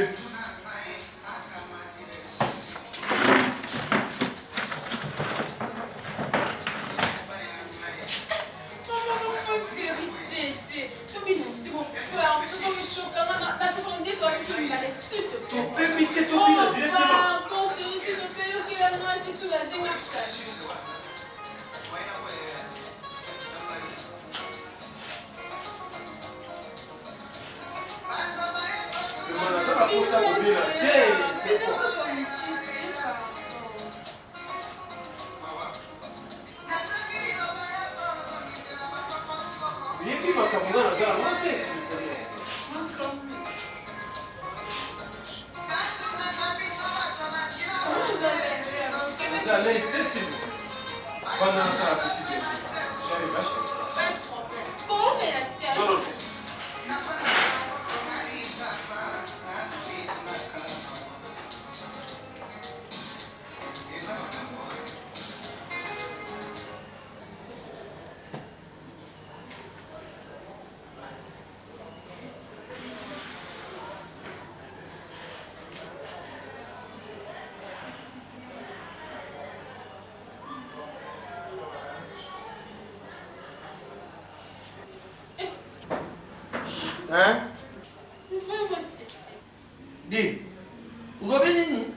kobina te. Oyebi makambo nga naza nango te, tu me connais. Oza à l'aise te, s'il vous plaît. Vanda nasala petit déjeuner. J'arrive, hein, chérie. Non, non. Hein? Di, olobi nini?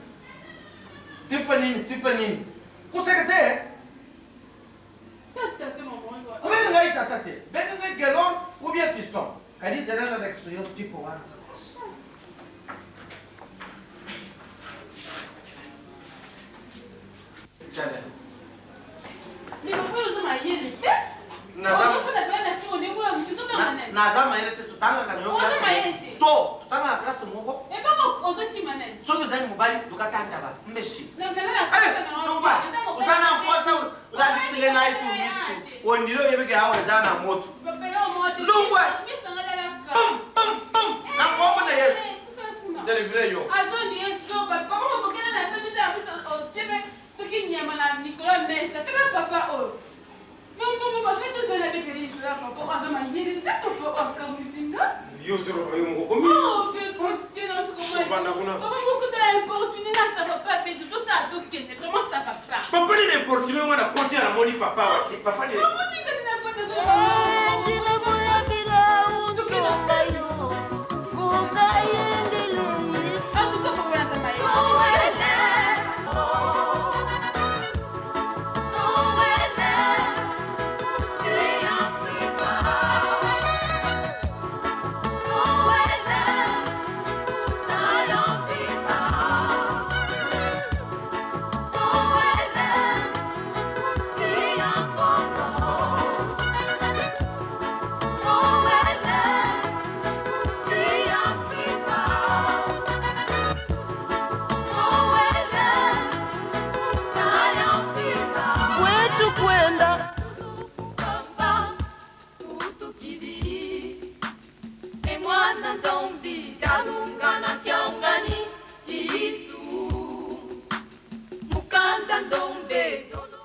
Tipa nini? Tipa nini? Koseka te? Obengi ngai tata te, bengi ngai Gelor ou bien Fiston. Kadi zela nalakisa yo tipo wana. Naza mayele te, totangaka na yo to totangaka classe moko. Soki ozali mobali, luka tantaba mbesi. Oza na mposa olakisile ngai tu misu ondire oyebike awa eza na moto lungwe pum pum pum na nkombo na Yesu delivre yo. Soki nyama na likolo ya mesa, tala papa oyo. Aza mayele te, papa oyo akamwisi nga. Yo ozoloba yo moko komi. Ovanda kuna. Papa mokotala importune na ça va pas, pe tosala tokende, vraiment ça va pas. Papa nini importune ngo na koti namoni papa wa te papa nini. Kwetu kwenda Emwana ndombi kalunga na kiangani Yesu mukanda ndombe dono.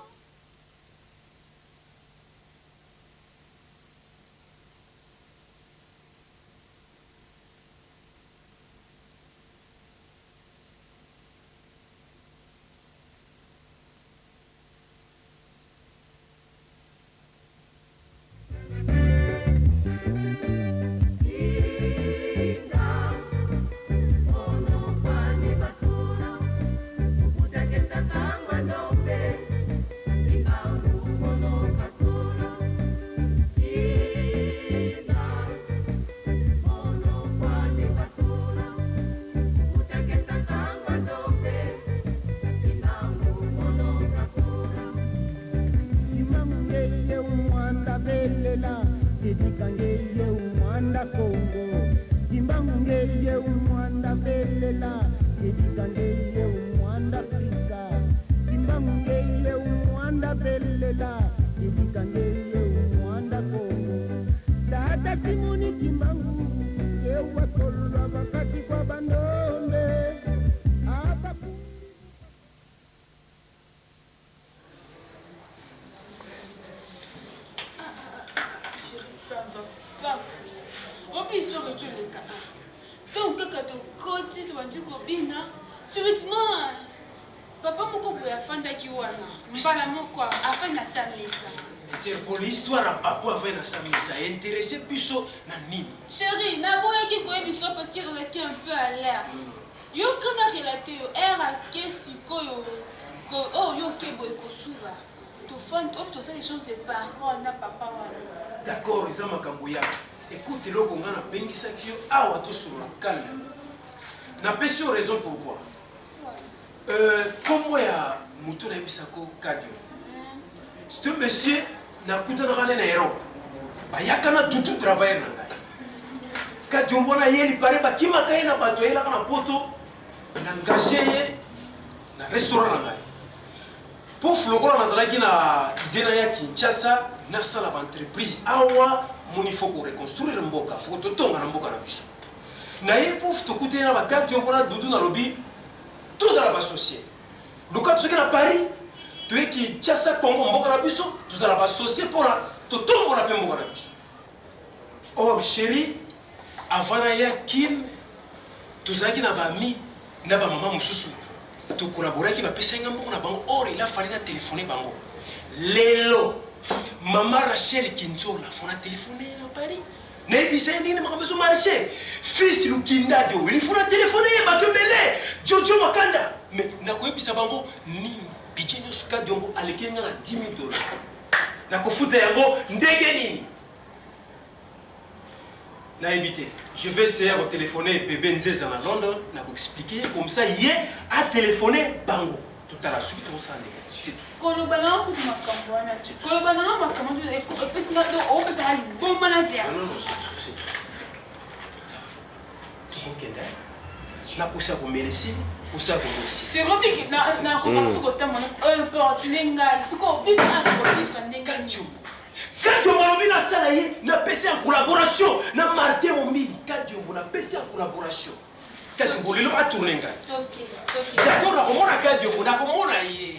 Ngeye umwanda belela edika ngeye umwanda Kongo Kimbangu ngeye umwanda belela edika ngeye umwanda Afrika Kimbangu ngeye umwanda belela edika ngeye umwanda Kongo Tata Simoni Kimbangu ewasolwa bakati kwa bandombe aba. Obi histoire etoleka donc kaka tokoti tobandi kobina subitement papa moko boye afandaki wana mbala moko afandi na sa mesa. Pour l'histoire ya papa afai na sa mesa intéressé biso na nini? Chéri, naboyaki koyebi so parce que ozalaki un peu alerte. Yo kana relate yo ere ake sikoyo oyo yo oke boye kosuba tofandi oyo tosala échange de parole na papa wana. D'accord, eza makambo ya écoute, eloko nga nabengisaki yo awa tosolola calme. Napesi yo raison pourquoi. Euh, kombo ya moto nayebisako Kadio. C'est un monsieur nakutanaka naye na Europe. Bayaka na dutu travailleur na ngai. Kadiombo wana ye lipare bakimaka ye na bato ayelaka na poto na engage ye na restaurant na ngai. Pouf lokola nazalaki na idee na ya Kinshasa nasala ba entreprise awa moni faut ko reconstruire mboka faut totonga na mboka na biso. Na ye pouf tokutani na ba Kadiombo na Doudou nalobi tozala ba associer. Luka soki na Paris toye Kinshasa Congo mboka na biso tozala ba associer pona totombola pe mboka na biso. Or cherie avant naya kin tozalaki na ba amis na ba maman mosusu to collaboraki bapesaki nga mbongo na bango or il a fallu na telephone bango lelo maman Rachel Kinzola faut na telephone ye na Paris nayebisa ye ndenge makambo ezo marche fils Lukindado il faut na telephone ye bato ebele Jojo Makanda mais nakoyebisa bango nini budget nyonso Kadiombo alekeli nga na 10 000 dollars nakofuta yango ndenge nini Nayebi te. Je vais essayer ya ko telephoner bebe Nzeza na London, na ko expliquer ye comme ça ye a telephoner bango. Totala soki tokosala ndenge nini. C'est tout. Koloba na nga kutu makambo wana te. Koloba na nga makambo wana epesi nga donc opesa nga liboma na vertige. Non, non, c'est tout, c'est tout. Ça va. Tokokende. Na posa ya komela esili, posa ya komela esili. Sikoyo nakoka kutu kotambola importune ngai. Sikoyo biso awa tokovivre ndenge nini? Kadiombo alobi nasala ye napesi en collaboration na Martin Mombili. Kadiombo napesi en collaboration. Kadiombo lelo a tourner ngai. D'accord nakomona Kadiombo nakomona ye.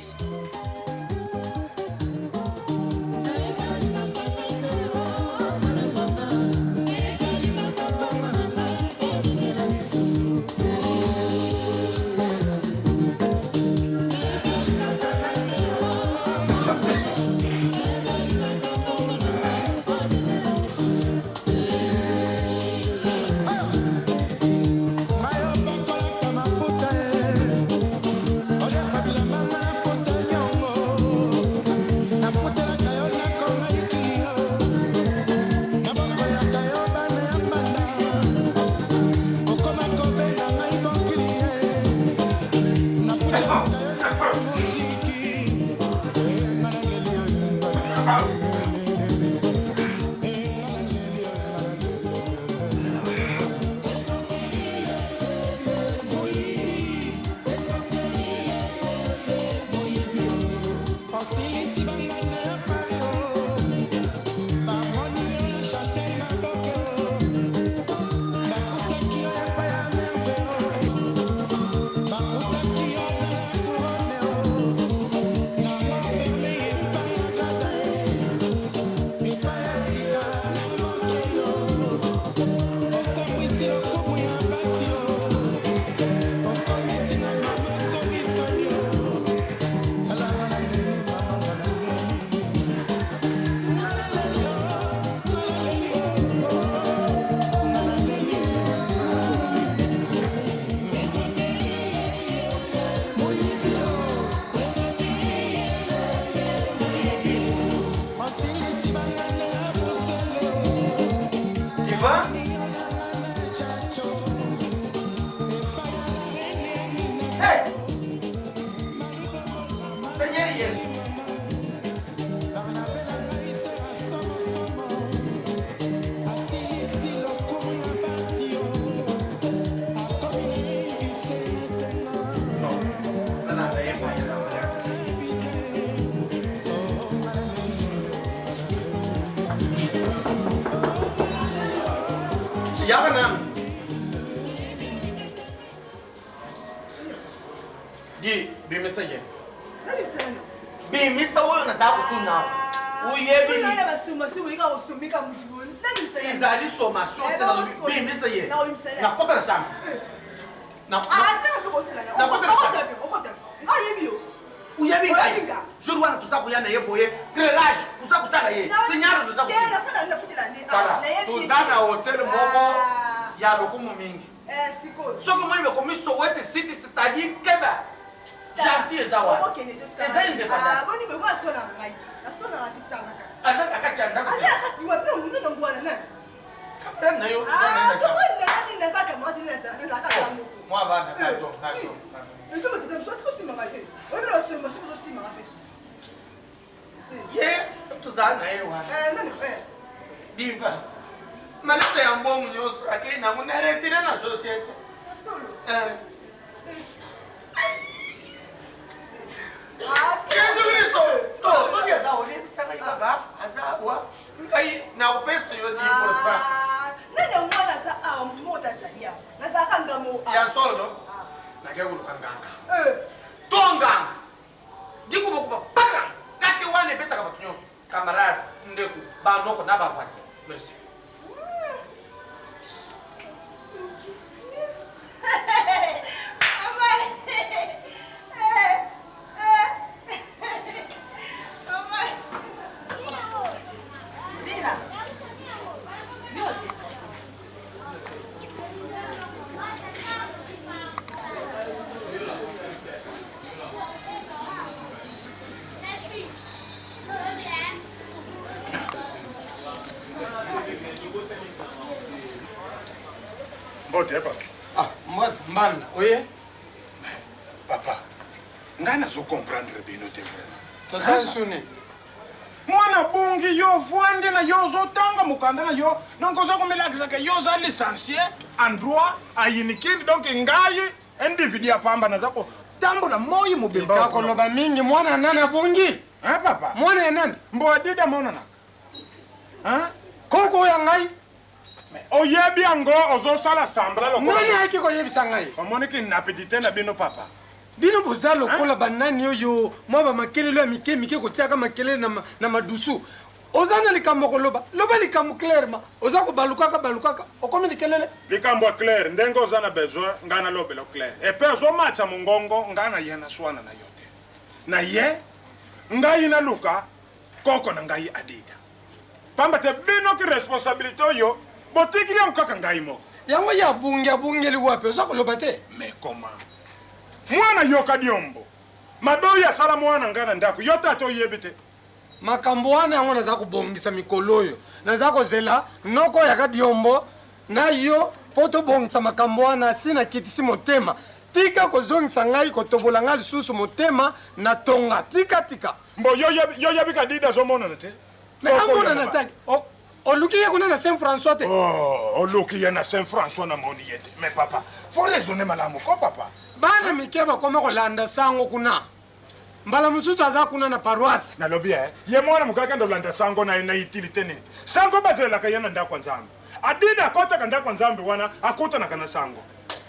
Yaka nanu. Di bimisa ye. Bimisa oyo naza kotuna. Oyebi ezali sommation te nalobi bimisa ye. Nakota na chambre. Oyebi ngai jour wana toza koya na ye boye crelage toza kotala ye signal toza kotala toza na hotel moko ya lokumu mingi soki omoni bakomi sowete city c'est-à-dire keba gentil eza wana eza indépendant aza na kati ya ndako camarade na yo. naza camarade nazalaka nga moko. Mwa bana, pardon, pardon. Ye tozala na ye wana diva maleta ya mbongo nyonso akei nango na retire na société. Yesu Kristo to soki aza olebisaka ye kaka aza awa ngai nakopesa yo 10%. Nani yango wana aza awa motu moko te azali awa nazalaka nga moko ya solo nakei koluka nganga to nganga dikubakuba paka kake wana ebetaka bato nyonso camarade ndeko banoko na bavoisin. Merci. Mbote papa. Ah, mbote mbanda oye. Papa, ngai nazo comprendre bino te vraiment. Tosali suni. Mwana bungi yo ovandi na yo ozotanga mokanda na yo donc oza komilakisa ke yo oza licencie en droit ayinikini donc ngai individu ya pamba naza kotambola moi mobimba. Tika koloba mingi mwana nani abungi? Hein papa? Mwana ya nani? Mbo adida monana. Hein? Koko ya ngai. Mais oyebi yango ozosala semblant lokola. Nani ayaki koyebisa ngai? Omoni kinapidite na bino papa. Bino boza lokola banani oyo mwa ba makelele ya mike mike kotiaka makelele na, na madusu. Oza na likambo koloba, loba likambo clairement. Oza kobalukaka balukaka, okomi likelele. Likambo ya clair, ndenge oza na besoin ngai nalobela yo clair. Et puis ozomatisa mongongo, ngai naye naswana na yo te. Naye ngai naluka koko na ngai Adida. Pamba te bino ki responsabilite oyo botikili yango kaka ngai moko. Yango ye abungi abungeli wapi? Oza koloba te? Mais comment? Mwana yoka diombo. Mabe oyo asala mwana ngai na ndako yo tata oyebi te? Makambo wana yango naza kobongisa mikolo oyo. Naza kozela noko ya kadiombo na yo mpo tobongisa makambo wana. Si nakitisi motema. Tika kozongisa ngai kotobola ngai lisusu motema na tonga. Tika tika. Mbo yo yo yebi kadidi azomonana te? Mais amonana te. Oluki ye kuna na Saint François te? Oh, oluki ye na Saint François na moni ye te. Mais papa, faut raisonner malamu ko papa. Bana mike bakoma kolanda sango kuna. Mbala mosusu aza kuna na paroisse. Nalobi eh, ye mwana moke akende kolanda sango na ye na utilité nini? Sango bazelelaka ye na ndako ya Nzambe. Adida akotaka ndako ya Nzambe wana akutanaka na sango.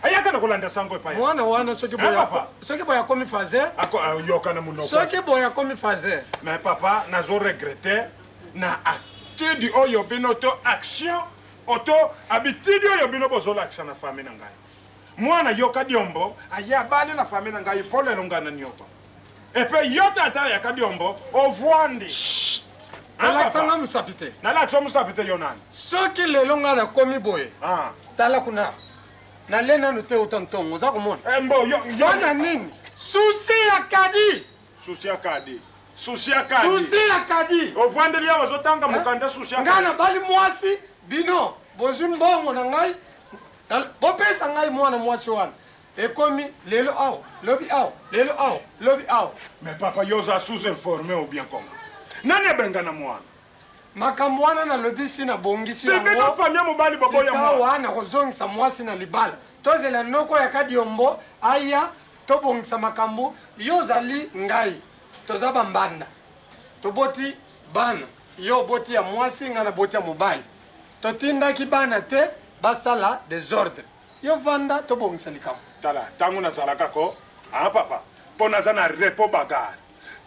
Ayaka na kolanda sango epai. Mwana wana soki Hein, boye papa? soki boye akomi fazer. Ako uh, yoka na munoko. Soki boye akomi fazer. Mais papa, nazo regretter na attitude oyo bino to action oto habitude oyo bino bozolakisa na famille na ngai. Mwana yoka diombo aye abali na famille na ngai po lelo ngai na nioka. Epe yo tata ya kadiombo ovwandi. Olakisa nga mosapi te. Nalakisa mosapi te yo nani? Soki lelo ngai nakomi boye. Ah. Tala kuna. Nalie nanu te uta ntongo oza komona. Eh, mbo yo yo Pona nini? Souci ya kadi. Souci ya kadi. Souci ya kadi. Souci ya kadi. Ovandeli awa ozotanga mokanda souci ya kadi. Ngai nabali mwasi bino bozwi mbongo na ngai bopesa ngai mwana mwasi wana ekomi lelo awa lobi awa lelo awa lobi awa. Mais papa yo oza sous informe ou bien comment? Nani abengana mwana? Makambo wana nalobi si nabongisi Si bino famille mobali boboya mwana. Sikawa nakozongisa mwasi na libala. Tozela noko ya Kadiombo aya tobongisa makambo. Yo ozali ngai, toza ba mbanda. Toboti bana, yo oboti ya mwasi, ngai naboti ya mobali. Totindaki bana te basala desordre. Yo vanda tobongisa likambo. Tala tango nazalaka ko ah papa po naza na repos bagarre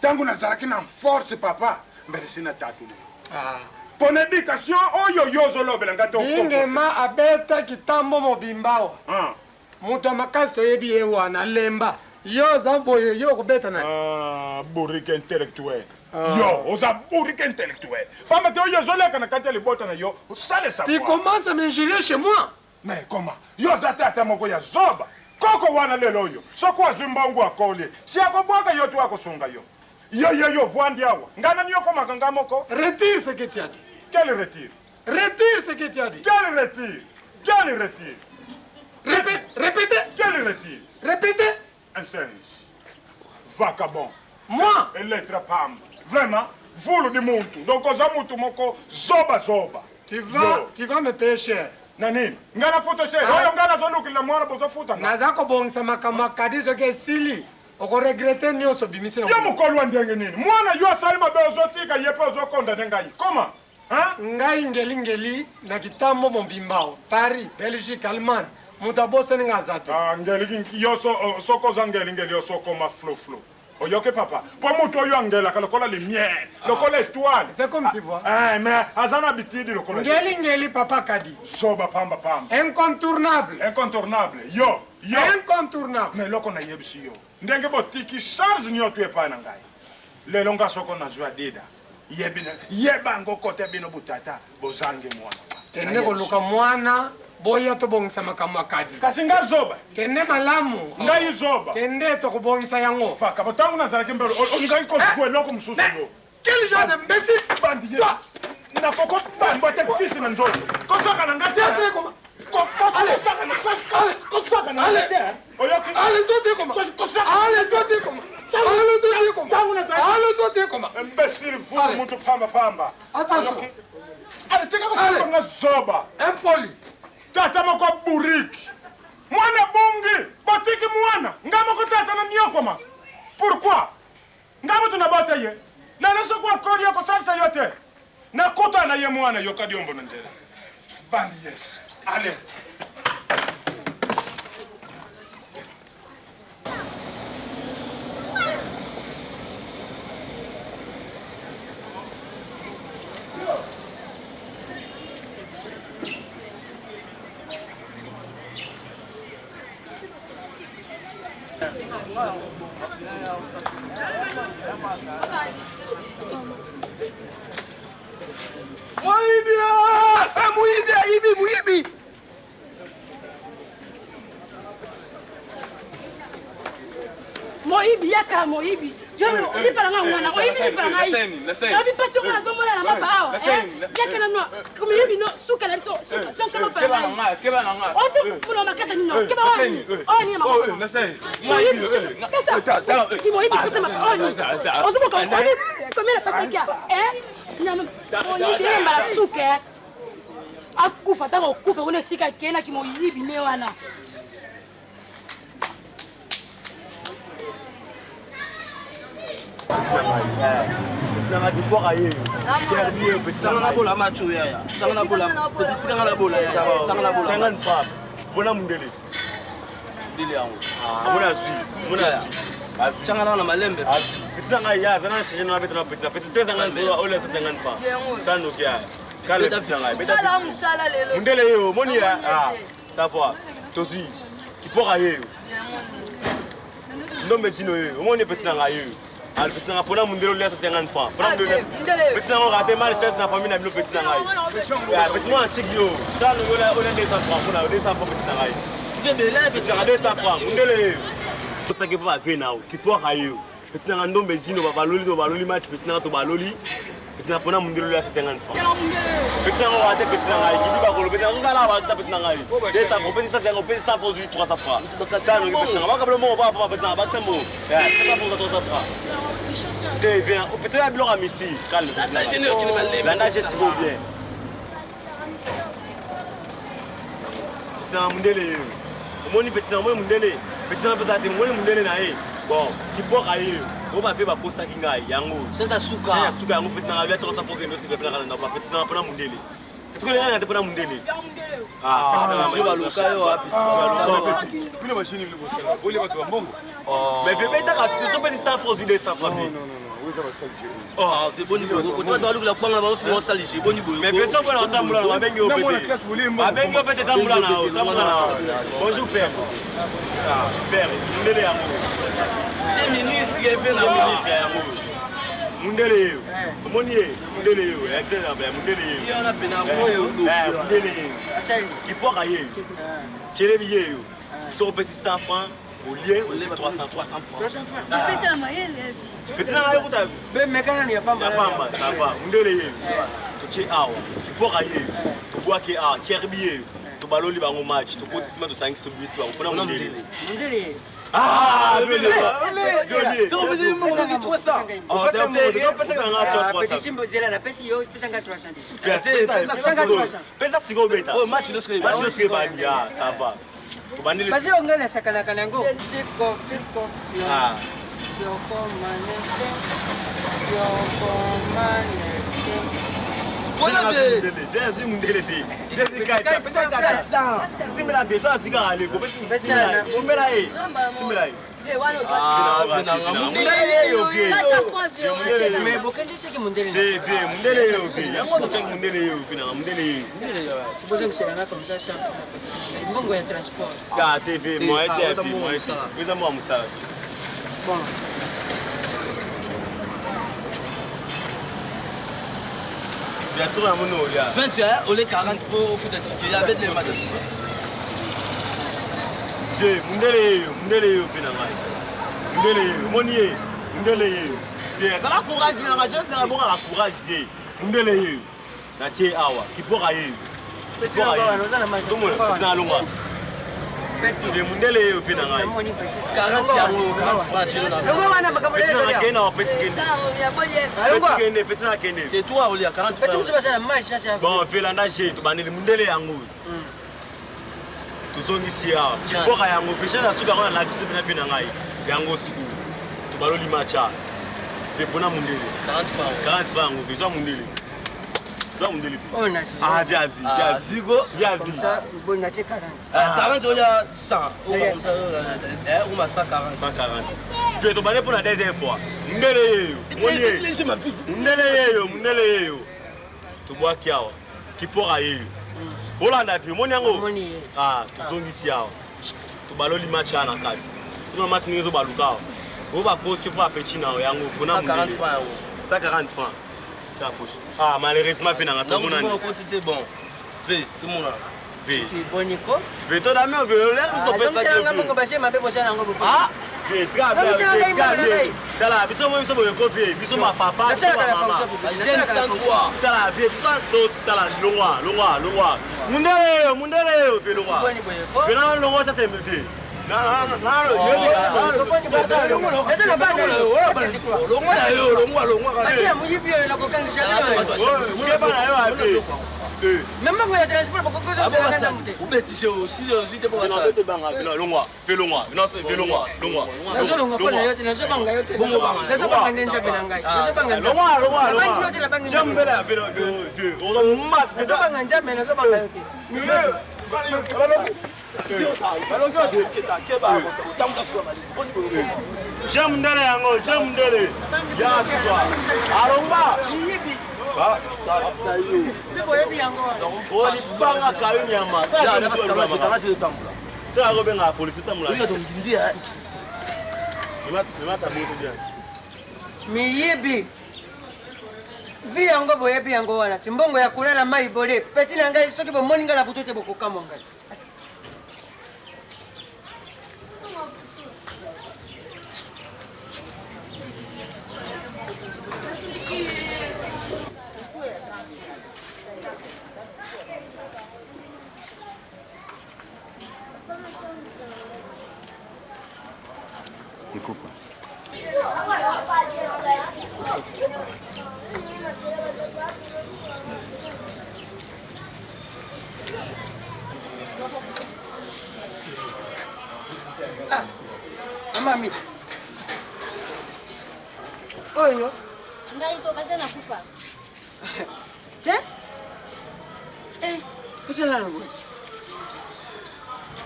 tango nazalaki na force papa mbele si na tatoli yo ah. Pona education oyo yo ozolobela nga to Bingema abeta kitambo mobimba awa ah. Moto ya makasi toyebi ye wana alemba yo oza boye yo okobeta nani? Ah, bourrique intellectuel ah. Yo oza bourrique intellectuel pamba te oyo ezoleka na kati ya libota na yo osale savoir. Tu commences à m'injurier chez moi. Mais comment? Yo oza tata moko ya zoba. Koko wana lelo oyo soki azwi mbongo akoli si akobwaka yo to akosunga yo. Yo yo yo ovwandi awa nga na niokomaka nga moko. Retire ce que tu as dit. Quel retire? Retire ce que tu as dit. Quel retire? Quel retire? Répète, répétez. Quel retire? Répétez. Un singe. Vagabond. Moi. Electra pamba. Vraiment, vulu di muntu. Donc oza mutu moko zoba zoba. Tu vas, tu vas me payer cher. Na nini? Nga nafuta cher. Oyo nga nazolukila mwana bozofuta nga. Naza kobongisa makambo ya kadi soki esili okoregrete nyonso obimisi na Yo mokolo wa ndenge nini? Mwana yo asali mabe ozotika ye mpe ozokondane ngai. Koma? Hein? Ngai ngelingeli na kitambo mobimba Paris, Belgique, Allemagne moto abosani nga aza te. Ah, ngeli yo so, soko oza ngelingeli yo sokoma flu flu. Oyoki papa? Po moto oyo angelaka lokola lumière, lokola étoile. C'est comme tu vois. Eh, mais aza na bitidi lokola. Ngeli ngeli papa Kadi. Zoba pamba pamba. Incontournable. Incontournable. Yo, yo. Incontournable. Mais eloko nayebisi yo. Ndenge botiki charge nyonso epai na ngai. Lelo nga soko nazwi adida. Yebi yeba yango kote bino butata bozangi mwana. Kende koluka mwana boya tobongisa makambo ya Kadi. Kasi nga zoba. Kende malamu. Ngai zoba. Kende tokobongisa yango. Faka botango nazalaki mbelo olingaki kozwa eloko mosusu yo. Quel genre d'imbécile? Bandi ye. Nakoko bambo te kisi na nzoto. Kosaka na nga te. Kosaka na nga te. Oyoki? Allez, toi t'es comment? Allez, toi t'es comment? Allez, toi t'es comment? Allez, toi t'es comment? Imbécile vous mutu pamba pamba. Attention. Allez, tika kosaka nga zoba. Impoli. Tata moko buriki. Mwana bungi, botiki mwana. Nga moko tata na nyokoma. Pourquoi? Nga mutu nabota ye. Lelo soki akoli yo kosalisa yo te. Nakuta na ye mwana yoka diombo na nzela. Bandi yes. Allez. Muyibi! Eh, muyibi, ayibi, muyibi! Moyibi yaka moyibi yo lipa na ngai mwana oyibi lipa na ngai oyebi mpasi onga nazomona na mapa awa yaka nano moyibi no suka na biso suka sonka mapa na ngai ote mpona makasa nino keba oyo nini oyo nini makasa moyibi pesa moyibi pesa mapa oyo nini ozoboka oyebi komela pasikia moyibi ye mbala suka akufa ntango okufa kuna esika akendaki moyibi ne wana. Bona mundele. Mundele yango. Mona azwi. Mona azwi. Changa na malembe. Petit na ngai ya, zana change na beta na petit na petit te zanga nzola ola sa 50 francs. Ça no kia. Kale petit na ngai. Beta musala lelo. Mundele yo, moni ya. Ah, ça va. Tozwi. Kipoka ye yo. Ndombe zino ye yo. Omoni petit na ngai yo. Ah, petit na ngai pona mundele olia sa 50 francs. Pona mundele. Petit na ngai rate mal chance na famille na bino petit na ngai. Ya petit moi antique yo. Ça no yola ola 200 francs pona 200 francs petit na ngai. Petit na ngai 200 francs. Mundele ye yo. Osaki mpo bave na yo. Kipoka ye yo. Petit na ngai ndombe zino babaloli to baloli match petit na ngai to baloli. Petit na pona mundele olia sa 50 francs. Petit na ngai rate petit na ngai. Kibi bakolo petit na ngai sala ba petit na ngai. 200 francs petit 100 francs petit 100 francs 300 francs. Ça no petit na ngai. Bakabelo moko pa pa petit na ngai baksembo. 300 francs 300 francs. Te viens, petit na biloko ya misi. Calme. Landa geste go bien. Petit na mundele ye. Omoni petit na omoni mundele. Petit na pesa te omoni mundele na ye. Bon, kipoka ye. Oyo bape bakosaki ngai yango. Sasa suka. Sasa suka yango petit na ngai 300 francs kendo s'il te plaît na ba petit na pona mundele. Est-ce que les gens pona mundele? Ah, je baluka yo wapi? Bino machine bino bosala. Bole bato ba mbongo. Mais bébé taka to pesi 100 francs 200 francs. Non non non non, oyo eza basali jeu. Ah, c'est boni boye. Koto bato balukela kwanga bango souvent osali jeu. Boni boye. Mais beso mpona otambola na babengi yo pete. Babengi yo pete tambola na yo, tambola na yo. Bonjour père. Ah, père, mundele yango. J'ai ministre mpe na ministre yango. Mundele yo. Omoni ye, mundele yo. Exemple ya mundele yo. Ye wana pena oyo. Eh, mundele yo. Kipwaka ye. Tshelebi ye yo. Soko pesi 100 francs au lieu 300 300 francs. Pesa mayele. Petit na ngai kuta be mekana ni ya pamba. Ya pamba, ça va. Mundele ye. Totie awa. Kipwaka ye. Tobwaki awa. Tcherbi ye. Tobaloli bango match, tokoti tima tosangisi tobimisi bango mpona mondele. Mondele. Ah, pesa sikoyo obeta match nyonso ebandi ça va. Basi oyo ngai nasakanaka na yango. Mundele te Bokendisaki mondele bozongiselanga comme ça mbongo ya transport. Tv moyen te, moyen te, eza mwa mosala. Bon. Bientôt na moni olia. 20 ole 40 po ofuta ticket ya betele mata. Je mundele yeyo, mundele yeyo mpe na ngai. Mundele yeyo, omoni ye, mundele yeyo. Te, azala courage na ngai, je na bongaka courage te. Mundele yeyo. Natie awa, kipoka yeyo. Kipoka yeyo. Tomona, na longwa. Te mundele yeyo mpe na ngai. 40 yango 40 francs chino na. Longo wana makambo na yo. Kende na pesi kende. Pesi kende, pesi na kende. C'est toi olia 40 francs. Petit musu na match ça. Bon, velanda je tobandeli mundele yango. Tozongisi awa kipoka yango pesha na suka yango nalakisi mpena mpe na ngai yango sikoyo tobaloli match awa mpe mpona mundele 40 francs 40 francs yango mpe zwa mundele, zwa mundele mpe. Oyo nazi. Ah, bien vu, bien vu. Bien vu. Comme ça, bon, natie 40. 40 olia 100. Okoma 140. 140. Mpe tobande mpona deuxième fois. Mundele yeyo. Moni ye. Mundele yeyo, mundele yeyo. Tobwaki awa. Kipoka yeyo. Olanda mpe omoni yango. Ah, tozongisi awa. Tobaloli match awa na kati. Tuna match ndenge ezobaluka awa. Oyo bakosi mpo apeti na yango mpona mundele. 140 francs. Ah, malheureusement mpe nanga tomonani. Bon. V, tomona. V. Boniko. V to dame V olera topesaka bongo bashe mabe bosala yango bo. Ah, V très bien, très bien. Tala biso mo biso boye ko V, biso ma papa, biso ma mama. Jeune sans toi. Tala V, biso to tala longwa, longwa, longwa. Mundele, mundele V longwa. V na longwa ça c'est V. Na na na Longwa na yo, longwa, longwa. Basi ya muyibi oyo nakokangisa Mukeba na yo ape. Même mbongo ya transport bokokozongelanga ndambu te. Obetise osi osi te Bino te banga bino longwa, pe longwa, bino pe longwa, longwa. Nazolongwa mpo na yo te, nazobanga yo te. Nazobanga nde Nzambe na ngai. Nazobanga Nzambe. Longwa, longwa, Nabangi longwa. yo te, nabangi Jambe Nzambe. la bino yo. Mat. Nazobanga Nzambe, nazobanga yo te. Jean Mundele yango, Jean Mundele. Ya sitwa. Alongwa. Miyibi. Ah, Mpe boyebi yango wana. Olibanga kayo nyama. Tala kobenga polisi tambola. Mimata bongo bien. Miyibi. Vi yango boyebi yango wana ti mbongo ya kolala mai bole peti na ngai soki bomoni ngai na butu te bokokamwa ngai. Ekupa. Ah, mama mi. Oyo. Ngai kokasa na kufa. Te? Eh, osala na boye.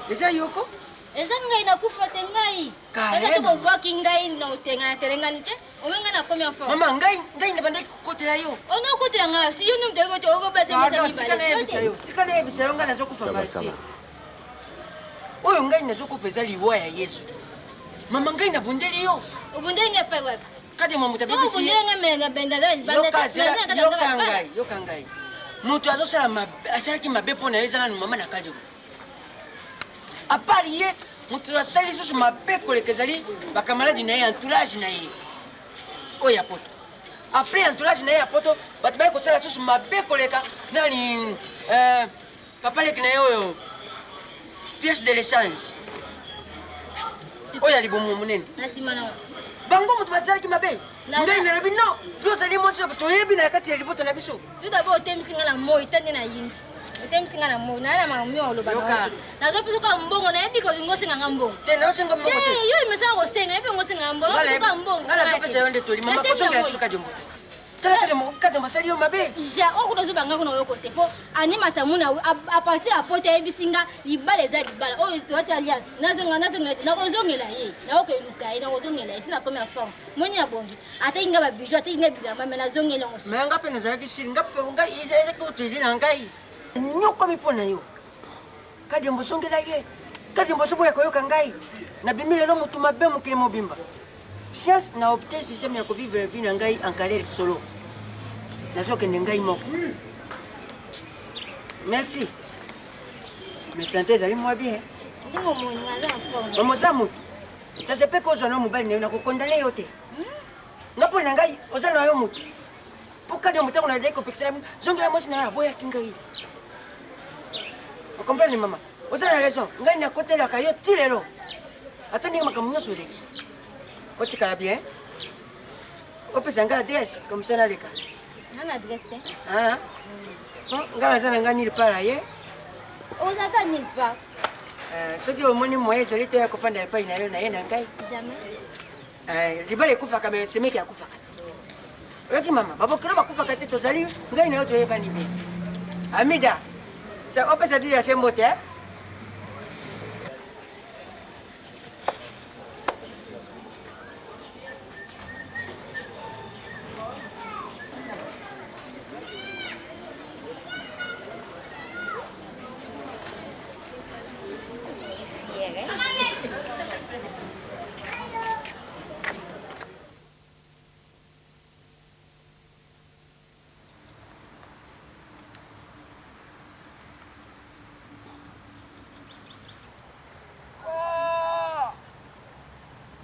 Eza yoko? Eza ngai nakufa te ngai. Kaem. Eza te bobwaki ngai na otenga na telengani te. Ome ngai nakomi enfant. Mama ngai ngai nabandaki kokotela yo. Ono okotela ngai si yo nde moto oyebi te okobasa mesa Pardon, tika mibale. nayebisa yo. Tika nayebisa yo ngai nazokufa Ça va, ngai ça te. va. Oyo ngai nazokufa eza liwa ya Yesu. Mama ngai nabundeli yo. Obundeli ngai epai wapi? Kati mwa moto Soki obundeli ngai me na benda Yoka zela, yoka ngai, yoka ngai. Moto azosala mabe, asalaki mabe mpo na yo eza nanu mama na kadibo. Apart ye, moto asali lisusu mabe koleka ezali bakamaradi na ye, entourage na ye oyo ya poto. Après entourage na ye ya poto, bato baye kosala lisusu mabe koleka nani papa leki na ye oyo Pièce de l'échange. Oyo ya libumu monene. Na nsima na Bango moto basalaki mabe. Ndenge nalobi non, yo ozali mwasi toyebi na kati ya libota na biso. Yo d'abord otemisi nga na moi ta nde nayindi. Otemisi nga na moi, naya na makambo mingi oloba na yo. Nazopesa kaka mbongo, nayebi ke olingi osenga nga mbongo. Te, nazosenga mbongo te. Te, yo imesana kosenga, nayebi olingi osenga nga mbongo. Nazopesa kaka mbongo. Nga nazopesa yo nde toli, mama kozongela lisusu Kadiombo te. Tala Kadiombo, Kadiombo asali yo mabe. Ja, oyo kutu ozoba nga kuna oyoko te po Annie Masamuna a partir ya poto ayebisi nga libala eza libala oyo toati alliance nazonga nazongela te nakozongela ye nakokeluka ye nakozongela ye si nakomi en forme moni na bongi ateki nga ba bijoux ateki nga bilamba mais nazongeli yango Mais nga pe nazalaki sur nga pe nga ezalaki oteli na ngai. Nyokwami mpo na yo. Kadiombo zongela ye. Kadiombo azoboya koyoka ngai. Nabimi lelo motu mabe mokili mobimba. Science na opte système ya kovivre vie na ngai en carrière solo. Nazokende ngai moko. Merci. Mais santé ezali mwa bien. Ndenge omoni nga aza en forme. Mama oza motu. Ça se peut kozwa na mobali na yo nakokondane yo te. Nga mpo na ngai oza na yo motu. Mpo Kadiombo ntango nazali kopekisela bino zongela mwasi na yo aboyaki ngai. Okomprendre mama? Oza na raison. Ngai nakotelaka yo ti lelo. Ata ndenge makambo nyonso eleki. Otikala bien. Opesa ngai adresse comme ça naleka. Nga na adresse te. Ah. Bon, ngai naza na ngai nulle part aye. Ozalaka nulle part. Euh, soki omoni moyen ezali toya kofanda epai na yo na ye na ngai. Jamais. Eh, libala ekufaka me semeki akufaka oyoki mama babokilo bakufaka te tozali ngai na yo toyebani be amida opesa dili ya sembo te eh?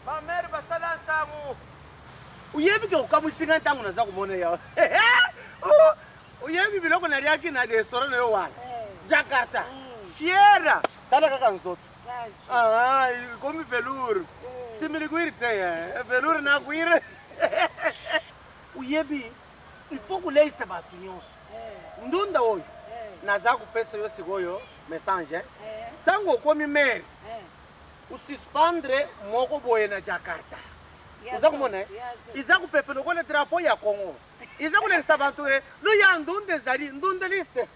Bamere basala nsango. Oyebi ke okamwisi ngai ntango naza komona yo. Oyebi biloko naliaki na restaurant na yo wana. Jakarta. Fiera. Tala kaka nzoto. Ah, ekomi velours. Simili kwiri te, eh. Velours na kwiri. Oyebi, il faut koleisa bato nyonso. Ndunda oyo naza kopesa yo sikoyo message. Ntango okomi maire, osuspendre moko boye na Jakarta. Oza komona eh? Eza kopepe lokola drapeau ya Congo. Eza kolekisa bato eh, loya ndunda ezali ndundeliste.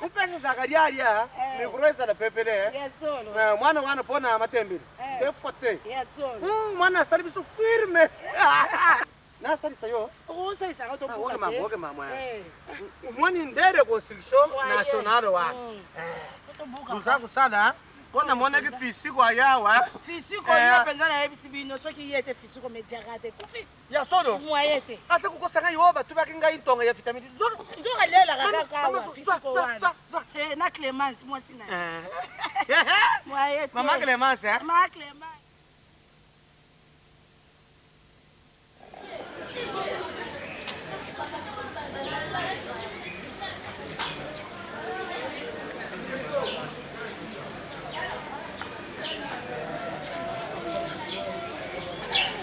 Upesa zakaria mikro ezala pepele. Mwana wana pona matembele. Te fote. Mwana asali biso firme. Nasalisa yo. Oke mama, oke mama. Omoni nde reconstruction nationale wana. Toza kosala mpo namonaki fisiko ayawa. Fisiko ye mpenza nayebisi bino soki ye te fisiko mejaka te kufi. Ya solo? Moyen te. Asa kokosa ngai oyo batubaki ngai ntonga ya vitamine. Nzoka alelaka kaka awa fisiko wana. Eh, na Clemence mwasi na ye. Moyen te. Mama Clemence, eh? Mama Clemence.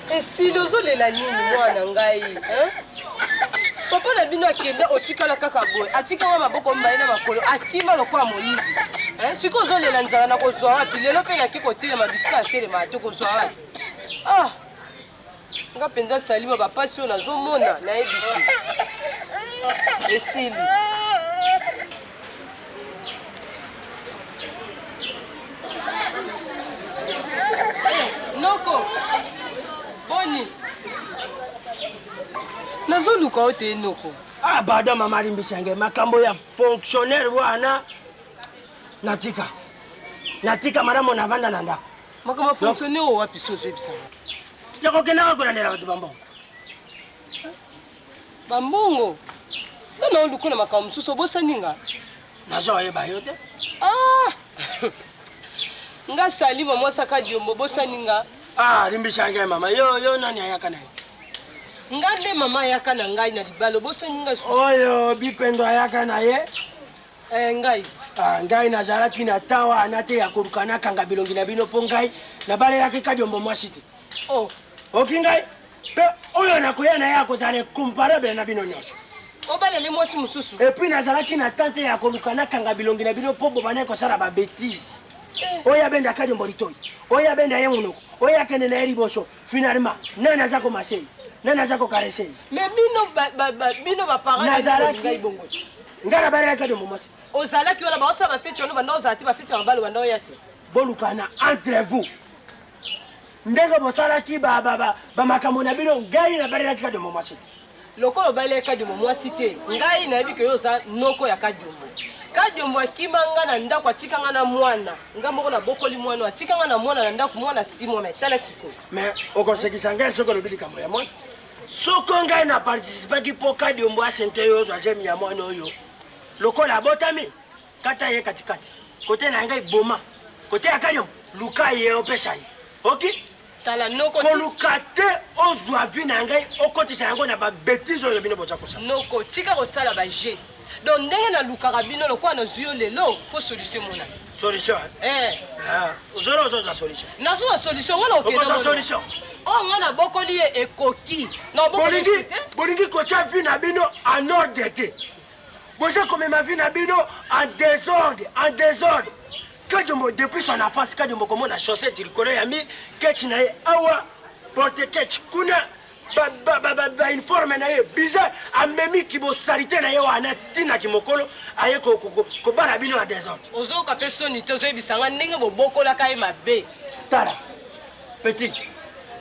Esili ozolela nini mwana ngai hein? Papa na bino akenda otikala kaka boye atika wa maboko mibale na makolo akima lokola moyibi hein? Sikoyo ozolela nzala na kozwa wapi lelo mpe nake kotelema bisika atelema te kozwa wapi ah nga mpenza salima bapasi oyo nazomona nayebisi esili Noko, boni? Nazoluka yo te noko. Ah, pardon mama limbisa ngai makambo ya fonctionnaire wana natika natika malamu navanda na ndako. Makambo ya fonctionnaire oyo wapi soso oyebisa nga? Ya kokendaka kolandela bato bambongo. Bambongo? Nga na oluka na makambo mosusu obosani nga? Nazo oyeba yo te. Ah! Nga Salima mwasi Kadiombo obosani nga? Ah, limbisa ngai mama. Yo yo nani ayaka na ye? Nga nde mama ayaka na ngai na libala obosani nga? Oyo Bipendo ayaka na ye? Eh, ngai. Ah, ngai nazalaki na temps wana te ya koluka nakanga bilongi na bino mpo ngai nabalelaki Kadiombo mwasi te. Oh. Oki ngai mpe oyo nakoya na ye akozala incomparable na bino nyonso. Obaleli mwasi mosusu. Et puis nazalaki na temps te ya koluka nakanga bilongi na bino mpo bobandaki kosala ba betises. Oyo abenda Kadiombo litoyi, oyo abenda ye monoko, oyo akende na ye liboso. Finalement, nani aza ko masser ye? Nani aza ko caresser ye? Mais bino ba, ba, ba, bino ba parents na bino Nazalaki- bolingai bongo te. Ngai nabalelaki Kadiombo mwasi. Ozalaki wana baosala ba feti wana banda ozala te ba feti ya mabala banda oya te. Bolukana entre vous. Ndenge bosalaki ba, ba, ba, ba makambo na bino, ngai nabalelaki Kadiombo mwasi te. Lokola obalelaki Kadiombo mwasi te, ngai nayebi ke yo oza noko ya Kadiombo. Kadiombo akima nga na ndako atika nga na mwana, nga moko nabokoli mwana oyo, atika nga na mwana na ndako, mwana six mois mais tala sikoyo. Mais okosekisa ngai soki olobi likambo ya mwana. Soko ngai na participaki mpo Kadiombo asente yo ozwa zemi ya mwana oyo, lokola abotami, kata ye katikati. Kote na ngai boma, kote ya Kadiombo luka ye opesa ye. Oki? Tala noko ti. Koluka te ozwa vie na ngai okotisa yango na ba betises oyo bino boza kosala. Noko tika kosala ba jeux. Donc ndenge nalukaka bino lokola nazwi yo lelo faut solution emonana. Solution hein? Eh. Ah, ozolo ozozwa solution. Nazozwa solution nga nakokende Okozwa mona. solution. Oyo nga nabokoli ye ekoki. Nabokoli Bolingi ye te. bolingi kotia vie na bino en ordre te. Boza komema vie na bino en desordre, en desordre. Kadiombo depuis son enfance Kadiombo komona chaussette likolo ya mur, ketch na ye awa, porte ketch kuna, ba ba ba ba, ba uniforme na ye bizarre, amemi kibosalite na ye wana ti na kimokolo aye ko ko ko kobala bino na desordre. Ozoyoka pe soni te ozoyebisa nga ndenge bobokolaka ye mabe. Tala petit,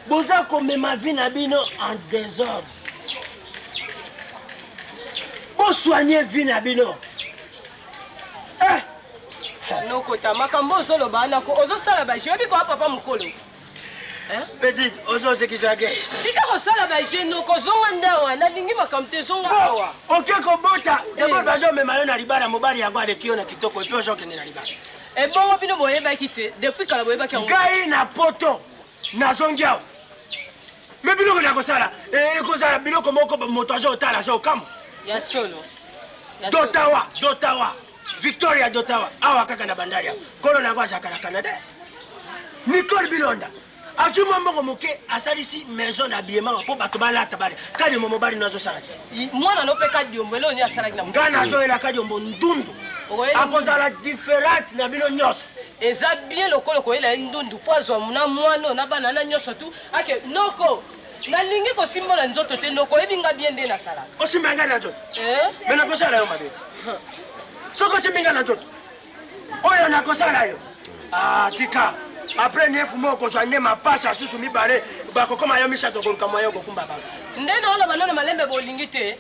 boza komema vie na bino en desordre. Bo soigner vie na bino. Eh! Nokota makambo ozoloba wana ko ozosala ba jeu oyebi koa papa mukolo hein? Petite ozosekisa ke. Tika kosala ba jeu noko zonga nde awa nalingi makambo te zonga awa. Oke kobota d'abord bazomema yo na libala mobali yango aleki yo na kitoko epuis ozokende na libala. Ebongo bino boyebaki te depuis kala boyebaki yango. Ngai na poto nazongi awa me biloko nakosala ekozala biloko moko moto azotala azokamwa. Ya solo. D'Ottawa, d'Ottawa, Victoria d'Ottawa, awa kaka na bandari awa. Kolo na yango azalaka na Canada. Nicole Bilonda azwi mwa mbongo moke asalisi maison d'habillement mpo bato balata bale. Kadiombo mobali no azosala te. Mwana no mpe Kadiombo eloko nini asalaki na Ngai nazoyela Kadiombo ndundu. Akozala differente na bino nyonso. Eza bien lokola okoyela ye ndundu mpo azwa na mwana oyo na bana na nyonso tu ake noko. Nalingi kosimbola nzoto te noko oyebi nga bien nde nasalaka. Osimba ngai na nzoto? Eh? Mais nakosala yo mabe te. Soki osimbi ngai na nzoto, oyo nakosala yo. Ah, tika. Après neuf mois okozwa nde mapasa susu mibale bakokoma yo misato okoluka moyen okokumba bango. Nde naoloba nano malembe bolingi te.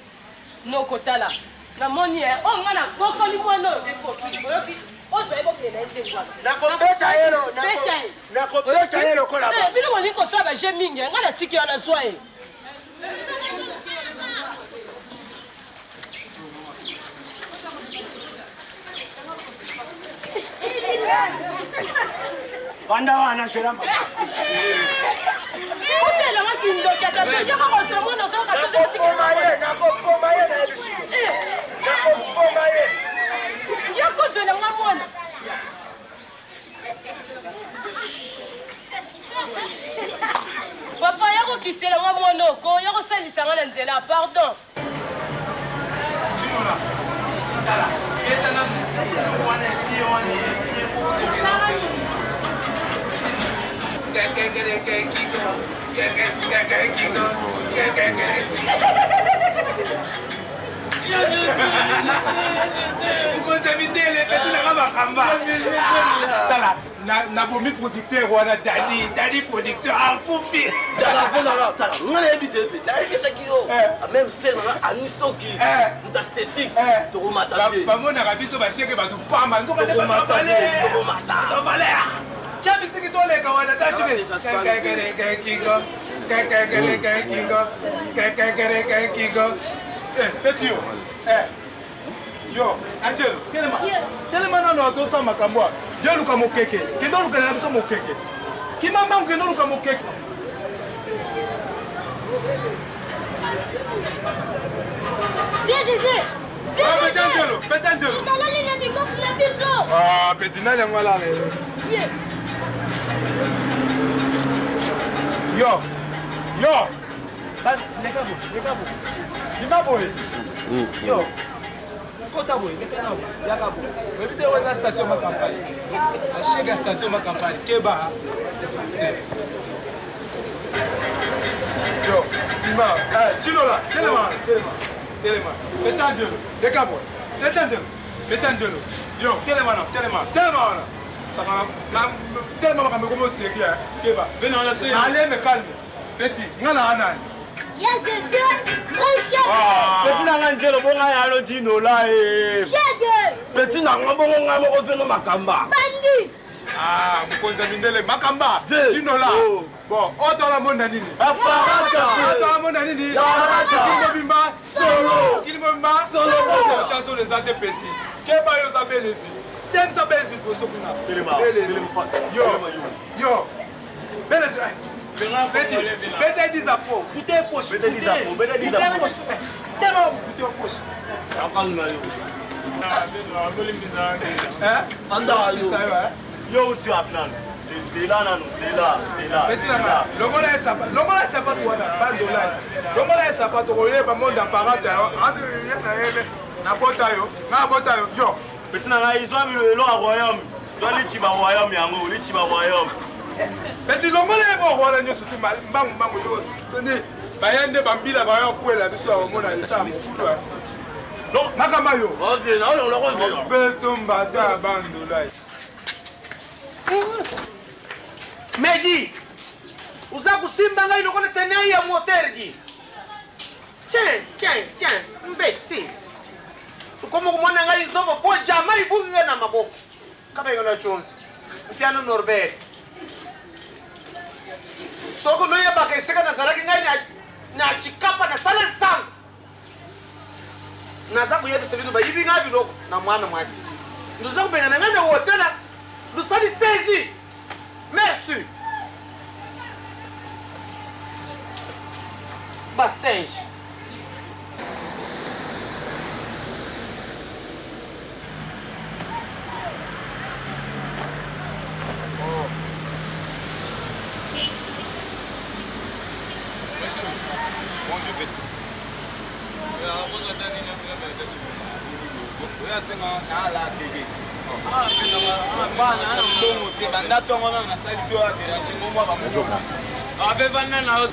Noko tala namoni eh oyo nga nabokoli mwana oyo ekoki oyoki ozwa ye bokende na ye ndenge wana. Nakobeta ye lo Beta ye. nakobeta ye lokola Eh, bino bolingi kosala ba jeu mingi eh, nga natiki wana zwa ye. Vanda wana zela mama. Otelanga kindoki ata te yaka kozwa mwana ozoyoka te Nakoboma ye, nakoboma ye na yebi sikoyo. Nakoboma ye. Ya kozwela nga mwana. Papa ya kokitela nga mwana oko ya kosalisa nga na nzela pardon. Mokonzi ya mindele epesinanga makamba tala nabomi producteur wana dadi dadi producteur akufi tala mpo nanga tala nga nayebi te mpe nayebisaki yo meme sere nanga ani soki moto esthétique tokomata te bamonaka biso basheke bato pamba nzokatokomata tia bisiki toleka wana tatibekekerekekingo kekekerekekingo kekekerekekingo peti yo Yo, Angelo, telema. Telema nano atosala makambo awa. Yo luka mokeke. Kende olukela biso mokeke. Kima mbangu kende oluka mokeke. Viens, viens, viens. Peti Angelo, Peti Angelo. Ah, petit nani yango alala ye. Yo! Yo! Leka boye, leka boye. Bima boye. Yo. Kota boye, leka na boye, yaka boye. Oyebi te oyo eza station ma campagne. Ashega station ma campagne. Keba. Yo, bima. Eh, Chinola, telema, telema. Telema. Beta nzelo, leka boye. Beta nzelo. Beta nzelo. Yo, telema na, telema. Telema wana. Sakana, na telema makambo ekomi oseri, eh. Keba. Bena wana se. Allez, mais calme. Petit, nga na nani? Ya Jésus, grand chef. Petit na nga nzelo bonga ya lo dinola e. Chef. Petit na nga bongo nga moko feno makamba. Bandi. Ah, mokonzi ya mindele makamba. Dinola. Bon, otola monda nini? Aparata. Otola monda nini? Aparata. Kili mobimba solo. Kili mobimba solo. Otya solo eza te petit. Keba yo oza belezi. Temisa belezi liboso kuna. Telema. Belezi. Yo. Yo. Belezi. Petit, beta dizapo. Bute poche. Beta dizapo, beta dizapo. Tema bute poche. Akanga yo. Hein? Anda yo. Yo uti wapi nanu? Zela nanu, zela, zela. Petit na nga, longola ye sapato, longola ye sapato wana, bandola. Longola ye sapato koyeba monde apparente nabota yo, nabota yo, yo. Petit na ngai zwa eloko ya royaume. Zwa lichiba royaume yango, lichiba royaume. Petit longola ye boko wana nyonso tu mbangu mbangu yo. Toni baya nde bambila baya kwela biso ya komona esa mokulu. Donc makamba yo. Ok, na olongola ko. Beto mbata bandola. Medi, uza kusimba ngai lokola tenai ya moteur di. Tiens, tiens, tiens, imbécile. Ukoma kumona ngai nzobo po jama ibuki ngai na maboko. Kaba na chonzi. Mpiano Norbert. Soko noyebaka esika nazalaki ngai na na chikapa na sala sango. Naza koyebisa bino bayibi ngai biloko na mwana mwasi. Ndoza kobengana ngai na hotela lusali saisie. Merci. Basinge. Bonjour petit. Bana na mbongo te banda ntongo nano nasali to aderange ngo mwa bamona ape vanda na yo.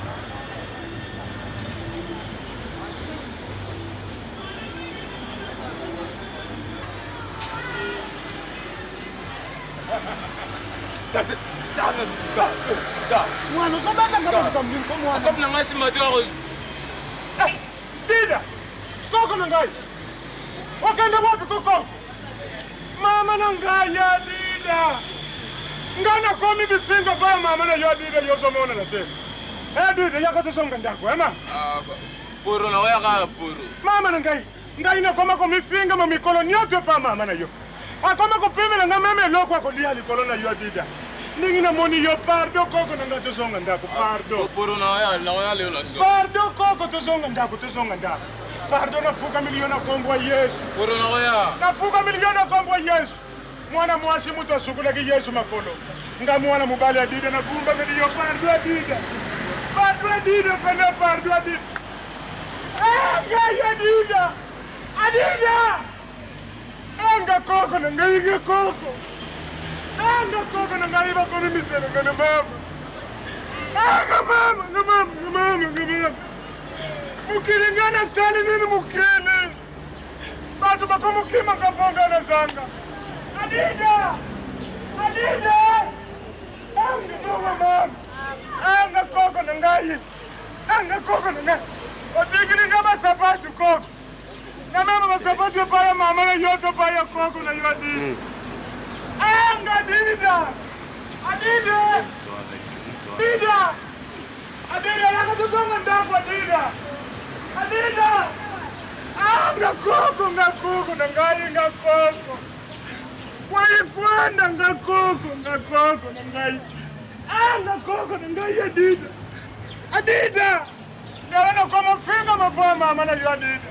Mwana ozobetanga mwana. Kopi na ngai nsima te. Dida, koko na ngai. Okende wapi kokoko? Mama na ngai ya Dida. Ngai nakomi bifinga pa mama na yo Dida yozomonana te. Eh Dida, yaka tozonga ndako, ema? Poro na oyaka poro. Mama na ngai, ngai nakoma komifinga ma mikolo nyonso pa mama na yo. Akoma kopimela ngai meme eloko akolia likolo na yo Dida. Ndenge namoni yo pardon koko na ngai tozonga ndako, pardon. Poro na oya na oya leo na so. Pardon koko tozonga ndako, tozonga ndako. Pardon nafukameli yo na kombo ya Yesu. Poro na oya. Nafukameli yo na kombo ya Yesu. Mwana mwasi moto asukolaki Yesu makolo. Nga mwana mobali ya Dida nagumbameli yo pardon ya Dida. Pardon ya Dida pene pardon ya Dida. Eh ngai ya Dida. Adida! Anga koko na ngai nga koko. Anga koko na ngai bakomi miselo nga na mama. Anga mama, nga mama, nga mama, nga mama. Mokili ngai nasali nini mokili? Bato bakomokima nga mpo ngai nazanga. Adida! Adida! Anga koko mama. Anga koko na ngai. Anga koko na ngai. Otikili nga basapatu koko. Na mama basapatu epai ya mama na yo to epai ya koko na yo Adida. Anga Adida! Adida! Dida! Adida yaka tozonga ndako Adida! Adida! Anga koko nga koko na ngai nga koko. Kwaikwanda nga koko nga koko na ngai. Anga koko na ngai Adida. Adida! Ngala nakoma finga mapoya mama na yo Adida.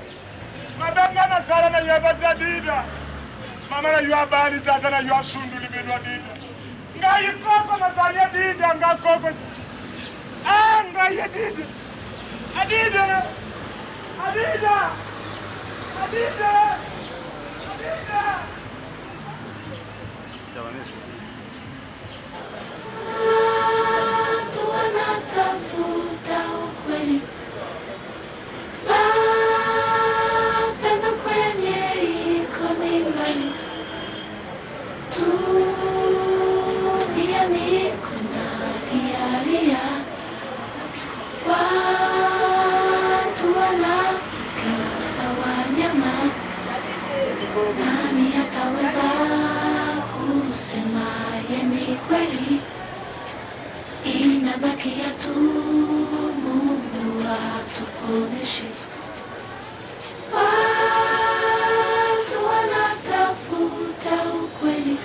Mabe nga nasala na yeba te Adida. Mama na yo abali tata na yo asunduli bino adida. Ngai koko nazali adida nga koko. Ah ngai adida. Adida. Adida. Adida. Adida. Watu wanatafuta ukweli, mapendo kwenye iko ni mbali. Dunia niko nalialia, watu wanafika sawa nyama. Nani ataweza kusema ye ni kweli? Inabakia tu Mungu atuponeshe. Watu wanatafuta ukweli,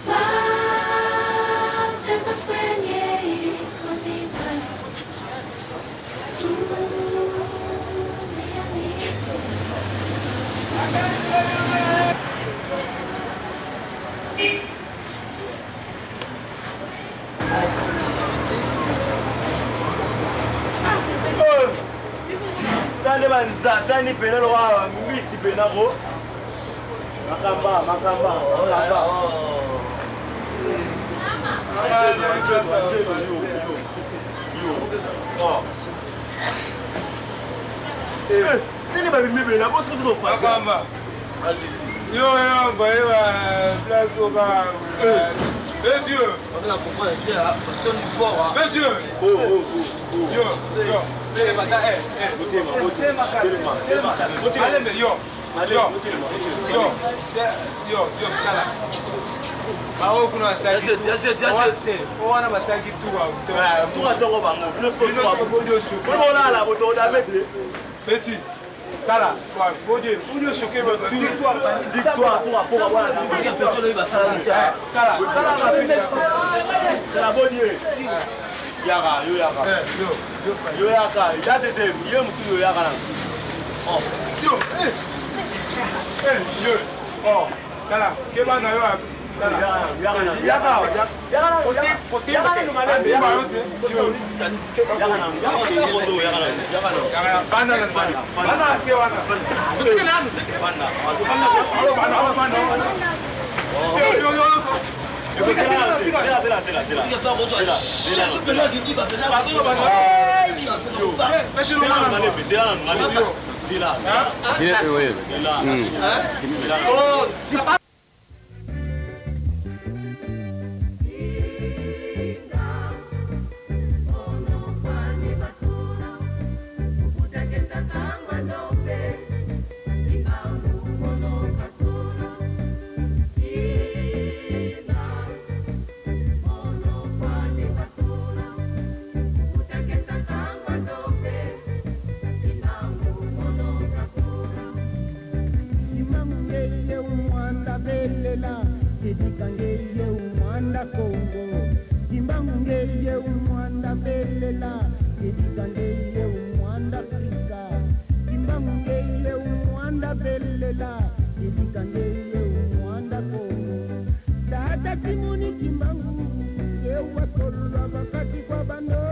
mapendo kwenye iko ni mbali. Dunia ni Tande banzatani pena lokola mbisi pena ko makamba makamba makamba tene babimi pena Makamba. Yo, yo, boye ba place oyo ba. Monsieur. Monsieur. Yo, yo. Telema, eh, eh. Telema, telema. Alembe, yo. Yo. Yo. Yo, yo, tala. Bango kuna basaki. O wana basaki tuka. Tuka tongo bango. Olala botoda bete. Petit. Tala, bodi, bodi choqué victoire, victoire, Tala, tala, tala bodi. Yaka, yo yaka. Yo yaka, ya tete, yo mutu yo yaka na. Oh. Yo, eh. Eh, yo. Oh, tala, keba na yo. Tala. Yaka, yaka. Yaka, Possible, possible. Yaka na malembe, yaka. Yaka na, yaka na, yaka na. Banda na banda. Banda ke wana. Banda. Banda, banda, banda. Yo, yo, yo. Kimangeye umwanda belela Kidikangeye umwanda Kongo Kimbangeye umwanda belela Kidikangeye umwanda Afrika Kimbangeye umwanda belela Kidikangeye umwanda Kongo Tata Simoni Kimbangu Yewa tolwa bakati kwa bando.